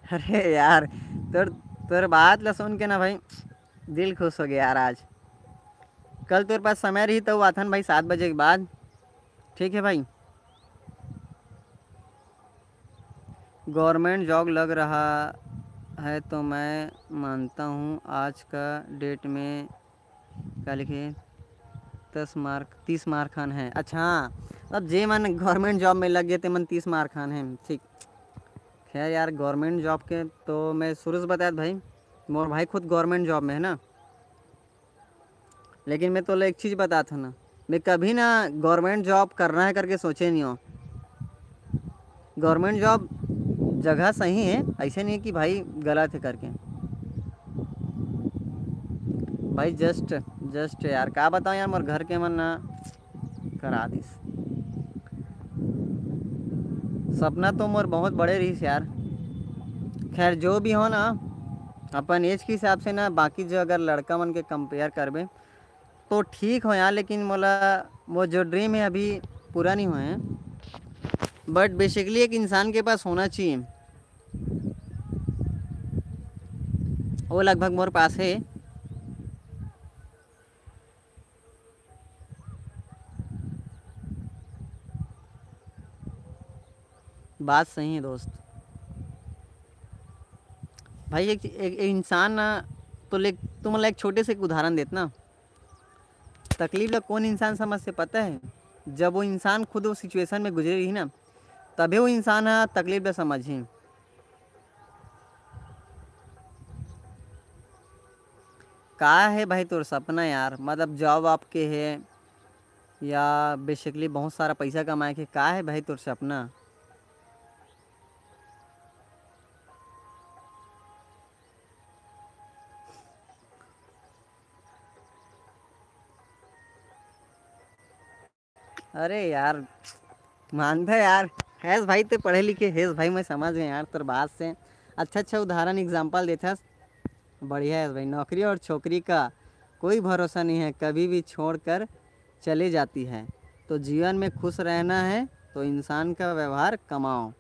अरे यार, तोर तोर बात ला सुन के ना भाई, दिल खुश हो गया यार आज। कल तोर पास समय रही तो आथन भाई, सात बजे के बाद। ठीक है भाई, गवर्नमेंट जॉब लग रहा है तो मैं मानता हूँ आज का डेट में, का लिखे, दस मार्क, तीस मार्क हन है। अच्छा, हाँ, अब जे मन गवर्नमेंट जॉब में लग गए, ते मन तीस मार्क हन है। ठीक, खैर यार, गवर्नमेंट जॉब के तो मैं शुरू से बताया भाई, मोर भाई खुद गवर्नमेंट जॉब में है ना। लेकिन मैं तोला एक चीज़ बतात हूँ ना, मैं कभी ना गवर्नमेंट जॉब करना है करके सोचे नहीं हो। गवर्नमेंट जॉब जगह सही है, ऐसे नहीं कि भाई गलत है करके। भाई जस्ट जस्ट यार, का बताऊँ यार, मोर घर के मन ना करा दिस। सपना तो मोर बहुत बड़े रहिस यार। खैर, जो भी हो ना, अपन एज के हिसाब से ना, बाकी जो अगर लड़का मन के कंपेयर करबे तो ठीक हो यार, लेकिन मोला वो जो ड्रीम है अभी पूरा नहीं हुए हैं। बट बेसिकली एक इंसान के पास होना चाहिए, वो लगभग मोर पास है। बात सही है दोस्त। भाई एक, एक, एक इंसान ना, तो ले, तुम एक छोटे से एक उदाहरण देत ना, तकलीफ ला कौन इंसान समझ से पता है? जब वो इंसान खुद वो सिचुएशन में गुजरे रही ना, तभे वो इंसान हा तकलीफ ला समझही। का है भाई तोर सपना यार? मतलब जॉब आपके है या बेसिकली बहुत सारा पैसा कमाए के, का है भाई तोर सपना? अरे यार, मानता यार, हैस भाई, ते पढ़े लिखे हैस भाई, मैं समझ गए यार तोर बात से। अच्छा अच्छा उदाहरण, एग्जाम्पल देथस, बढ़िया है भाई। नौकरी और छोकरी का कोई भरोसा नहीं है, कभी भी छोड़कर चली जाती है। तो जीवन में खुश रहना है तो इंसान का व्यवहार कमाओ।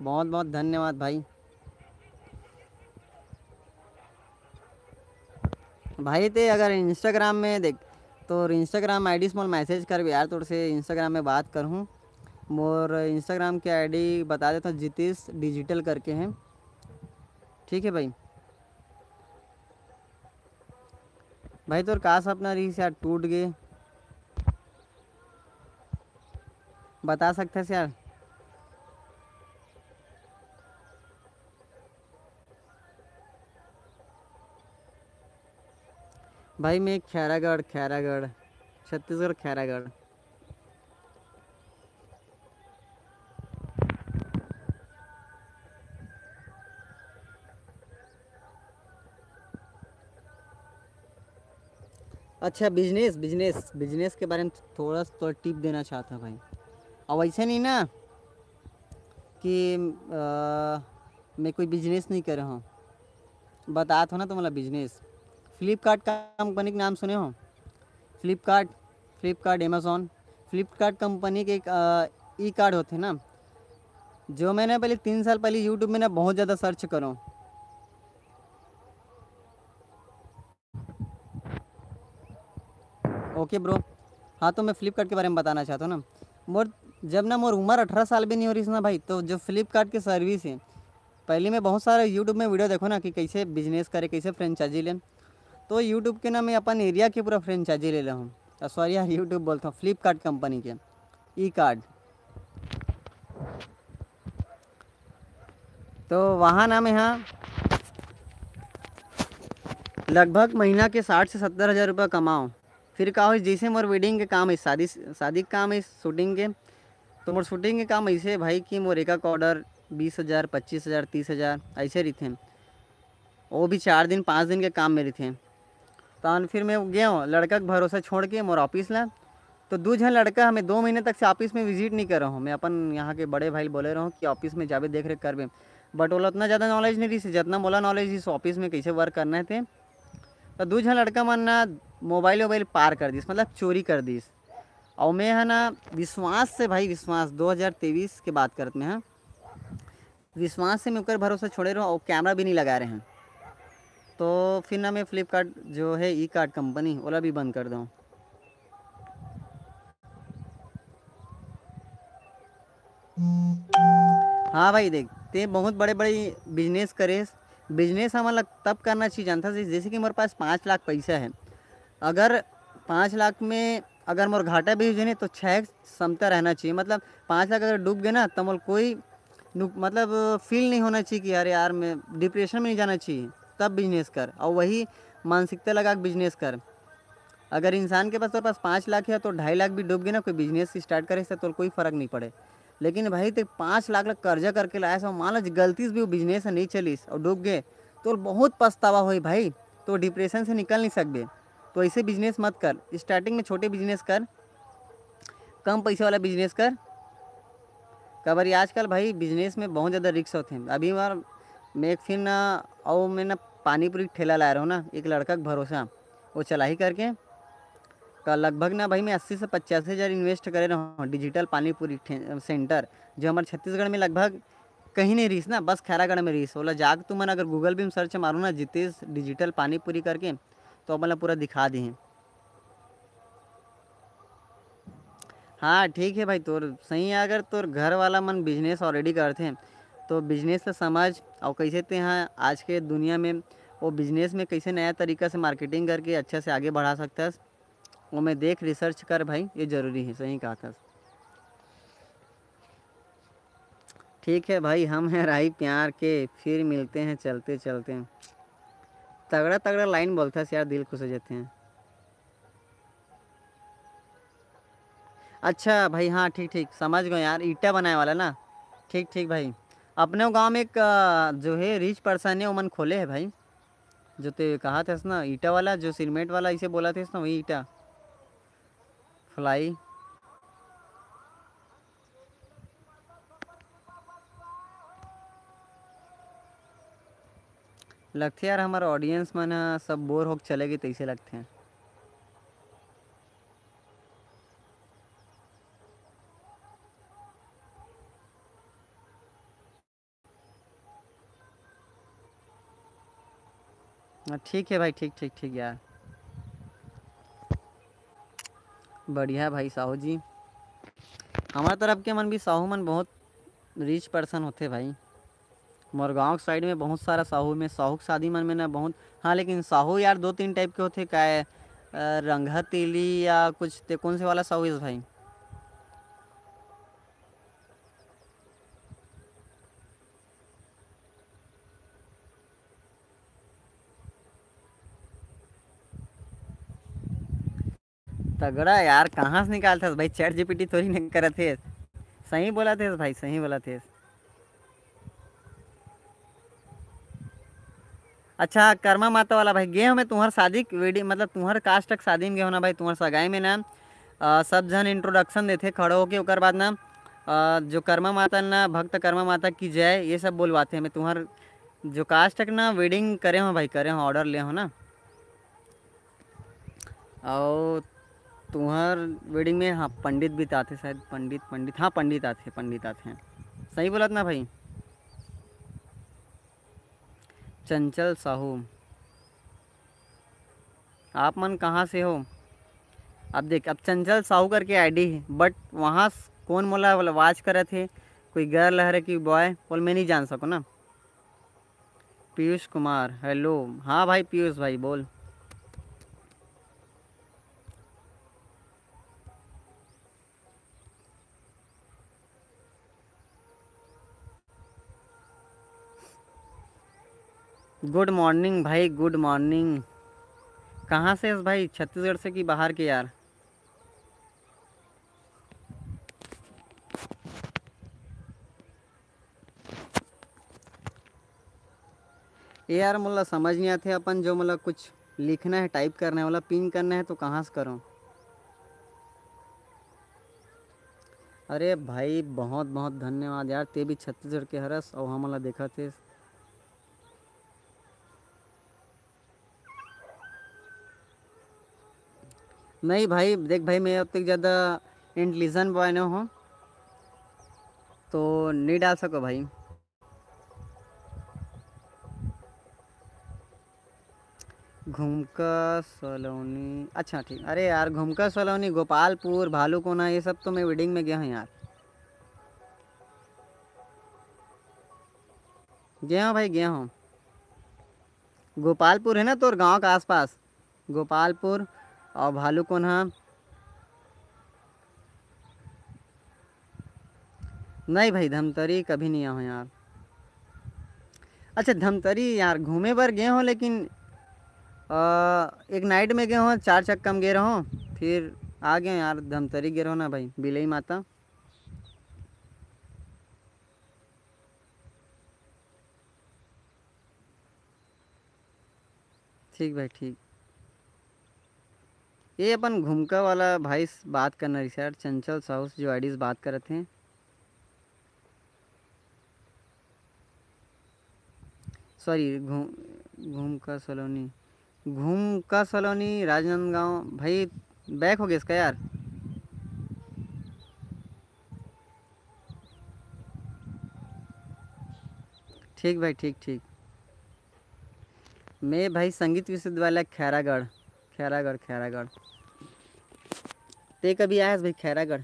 बहुत बहुत धन्यवाद भाई। भाई ते अगर इंस्टाग्राम में देख, तो इंस्टाग्राम आईडी से मोला मैसेज कर यार, तोर से इंस्टाग्राम में बात करहूँ। मोर इंस्टाग्राम के आईडी बता देता हूँ, जितेश डिजिटल करके है। ठीक है भाई। भाई तोर का सपना रहिस यार, टूट गे, बता सकथस यार? भाई मैं खैरागढ़, खैरागढ़, छत्तीसगढ़, खैरागढ़। अच्छा, बिजनेस, बिजनेस, बिजनेस के बारे में थोड़ा सा तो टिप देना चाहता हूँ भाई। और वैसे नहीं ना कि आ, मैं कोई बिजनेस नहीं कर रहा हूँ, बता थो ना तुम्हारा बिजनेस। फ्लिपकार्ट कंपनी के नाम सुने हो? Flipkart, Flipkart, Amazon, Flipkart company के एक ई कार्ड होते ना, जो मैंने पहले तीन साल पहले यूट्यूब में ना बहुत ज़्यादा सर्च करो। ओके ब्रो, हाँ, तो मैं फ्लिपकार्ट के बारे में बताना चाहता हूँ ना। मोर जब ना मोर उम्र अठारह साल भी नहीं हो रही ना भाई, तो जो फ्लिपकार्ट के सर्विस है, पहले मैं बहुत सारे यूट्यूब में वीडियो देखो ना कि कैसे बिजनेस करे, कैसे फ्रेंचाइजी ले, तो यूट्यूब के ना मैं अपन एरिया के पूरा फ्रेंचाइजी ले ले हूँ। सॉरी यार, यूट्यूब बोलता हूँ, फ्लिपकार्ट कंपनी के ई कार्ड। तो वहाँ ना मैं हाँ लगभग महीना के साठ से सत्तर हज़ार रुपया कमाओ। फिर का हो, जैसे मोर वेडिंग के काम है, शादी शादी के काम है, शूटिंग के, तो मोर शूटिंग के काम ऐसे हे भाई कि मोर एक एक ऑर्डर बीस हजार, पच्चीस हजार, तीस हजार ऐसे रहिथे। वो भी चार दिन, पाँच दिन के काम में रहिथे। तहन फिर मैं गे हों लड़का के भरोसा छोड़ के मोर ऑफिस ला। तो दू झन लड़का हमें दो महीने तक से ऑफिस में विजिट नहीं करे हों। मैं अपन यहाँ के बड़े भाई ल बोले रहों कि ऑफिस में जाबे, देख रेख करबे, बट ओला उतना ज़्यादा नॉलेज नहीं रहिस, जितना मोला नॉलेज रहिस ऑफिस में कैसे वर्क करना हे ते। तो दू झन लड़का मन ना मोबाइल वोबाइल पार कर दिस, मतलब चोरी कर दिस। और मैं है ना, विश्वास से भाई, विश्वास, दो हज़ार तेईस के बात करत मैं, हाँ, विश्वास से मैं ओकर भरोसा छोड़े रहों और कैमरा भी नहीं लगा रहे हैं। तो फिर ना मैं फ्लिपकार्ट जो है ई कार्ट कंपनी, ओला भी बंद कर दूँ। हाँ भाई, देख, ते बहुत बड़े बड़े बिजनेस करेस। बिजनेस हमन ला तब करना चाहिए, जानता से, जैसे कि मोर पास पाँच लाख पैसा है, अगर पाँच लाख में अगर मोर घाटा भी हो जाए तो छः समता रहना चाहिए। मतलब पाँच लाख अगर डूब गए ना, तो मोर कोई नुक-, मतलब फील नहीं होना चाहिए कि अरे यार, मैं डिप्रेशन में नहीं जाना चाहिए। तब बिजनेस कर, और वही मानसिकता लगा के बिजनेस कर। अगर इंसान के पास, तोर पास पाँच लाख है तो ढाई लाख भी डूब गए ना, कोई बिजनेस स्टार्ट करे से तोर कोई फर्क नहीं पड़े। लेकिन भाई, ते पाँच लाख ला कर्जा करके लाया से, मान लो गलती से भी वो बिजनेस नहीं चलिस और डूब गए, तो बहुत पछतावा होई भाई। तो डिप्रेशन से निकल नहीं सकबे। तो ऐसे बिजनेस मत कर, स्टार्टिंग में छोटे बिजनेस कर, कम पैसे वाला बिजनेस कर। काबर ये आजकल भाई बिजनेस में बहुत ज़्यादा रिस्क होते हैं। अभी बार मैं एक फिर ना, और मैं ना पानी पूरी ठेला लाया रहों ना, एक लड़का के भरोसा, वो चलाही करके। का लगभग ना भाई, मैं अस्सी से पचासी हज़ार इन्वेस्ट करे रहों डिजिटल पानी पूरी ठे-, सेंटर, जो हमारे छत्तीसगढ़ में लगभग कहीं नहीं रहीस ना, बस खैरागढ़ में रहीस। ओला जाके तुमन अगर गूगल भी में सर्च मारो ना, जितेश डिजिटल पानी पूरी करके, तो अपन ला पूरा दिखा दी। हाँ, ठीक है भाई, तोर सही है। अगर तोर घर वाला मन बिजनेस ऑलरेडी करथे, तो बिजनेस ला समझ, और कैसे ते हाँ आज के दुनिया में वो बिजनेस में कैसे नया तरीका से मार्केटिंग करके अच्छा से आगे बढ़ा सकथस, वो में देख, रिसर्च कर भाई, ये जरूरी है। सही कहा था। ठीक है भाई, हम हैं राही प्यार के, फिर मिलते हैं चलते चलते। तगड़ा तगड़ा लाइन बोलता है यार, दिल खुश हो जाते हैं। अच्छा भाई, हाँ, ठीक ठीक, समझ गए यार, ईटा बनाए वाला ना। ठीक ठीक भाई, अपने गांव में एक अ, जो है रिच पर्सन है, ओमन खोले है भाई। जो ते कहा थे ना, ईटा वाला, जो सीमेंट वाला इसे बोला थे ना, वही ईटा फ्लाई। लगथे यार, हमारा ऑडियंस मन ह सब बोर होके चले गए, तैसे लगथे। हाँ, ठीक है भाई, ठीक ठीक ठीक यार। बढ़िया भाई साहू जी, हमारे तरफ के मन भी साहू मन बहुत रिच पर्सन होते भाई। मोर गांव के साइड में बहुत सारा साहू में, साहू के शादी मन में ना बहुत, हाँ, लेकिन साहू यार दो तीन टाइप के होते, काय, अ, रंगहा तेली या कुछ, ते कौन से वाला साहू इस भाई? तगड़ा यार, कहाँ से निकालथस भाई? चैट जीपीटी थोड़ी नहीं करत हे। सही बोला थे भाई, सही बोला थे। अच्छा, कर्मा माता वाला भाई, गे हो मैं तुम्हार शादी के वीडियो, मतलब तुम्हार कास्ट के शादी में गे हो ना भाई, तुम्हार सगाई में ना, अ, सब जन इंट्रोडक्शन देथे खड़े होके, ओकर बाद ना, अ, जो कर्मा माता ना, भक्त कर्मा माता की जय, ये सब बोलवाथे। मैं तुम्हार जो कास्ट के ना वेडिंग करे हो भाई, करे हो, ऑर्डर ले हो ना। और तुम्हार वेडिंग में, हाँ, पंडित भी तो आते शायद, पंडित, पंडित, हाँ, पंडित आते, पंडित आते हैं। सही बोलत ना भाई? चंचल साहू, आप मन कहाँ से हो? अब देख, अब चंचल साहू करके आईडी है, बट वहाँ स-, कौन मोला वाच करत है, कोई गर्ल हरे कि बॉय, बोल मैं नहीं जान सकूँ ना। पीयूष कुमार, हेलो। हाँ भाई पीयूष भाई, बोल। गुड मॉर्निंग भाई, गुड मॉर्निंग। कहाँ से है भाई, छत्तीसगढ़ से कि बाहर के यार? ए यार, मोला समझ नहीं आते, अपन जो मोला कुछ लिखना है, टाइप करना है, ओला पिन करना है, तो कहाँ से करूँ? अरे भाई, बहुत बहुत धन्यवाद यार, ते भी छत्तीसगढ़ के हरस अउ हमन ला देखत हे। नहीं भाई, देख भाई, मैं अब तक ज़्यादा इंटेलिजेंट बॉय नहीं हूँ, तो नहीं डाल सको भाई। घुमका सलोनी, अच्छा ठीक। अरे यार, घुमका सलोनी, गोपालपुर, भालूकोना, ये सब तो मैं वेडिंग में गया हूँ यार। गया हूँ भाई, गया हूँ। गोपालपुर है ना तोर गांव का आसपास, गोपालपुर और भालूकोना। नहीं भाई, धमतरी कभी नहीं आया हूँ यार। अच्छा, धमतरी यार घूमे बर गए हो, लेकिन अ, एक नाइट में गए हो, चार चक्का में गए रहो, फिर आ गए यार। धमतरी गए रहो ना भाई, बिलई माता। ठीक भाई, ठीक। ये अपन घुमका वाला भाई से बात करना रही यार, चंचल साहू से जो आईडी से बात करत हैं। सॉरी, घूम, घूमका सलोनी, घूमका सलोनी, राजनांदगांव। भाई, बैक हो गया इसका यार। ठीक भाई, ठीक, ठीक। मैं भाई संगीत विश्वविद्यालय खैरागढ़, खैरागढ़, खैरागढ़। ते कभी आयस भाई खैरागढ़?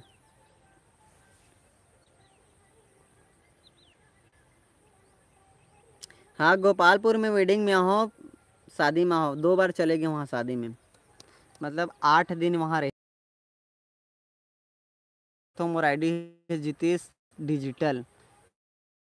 हाँ, गोपालपुर में वेडिंग में हो, शादी में हो, दो बार चले गए वहाँ शादी में, मतलब आठ दिन वहाँ रहे। तो मोर आईडी है जितेश डिजिटल।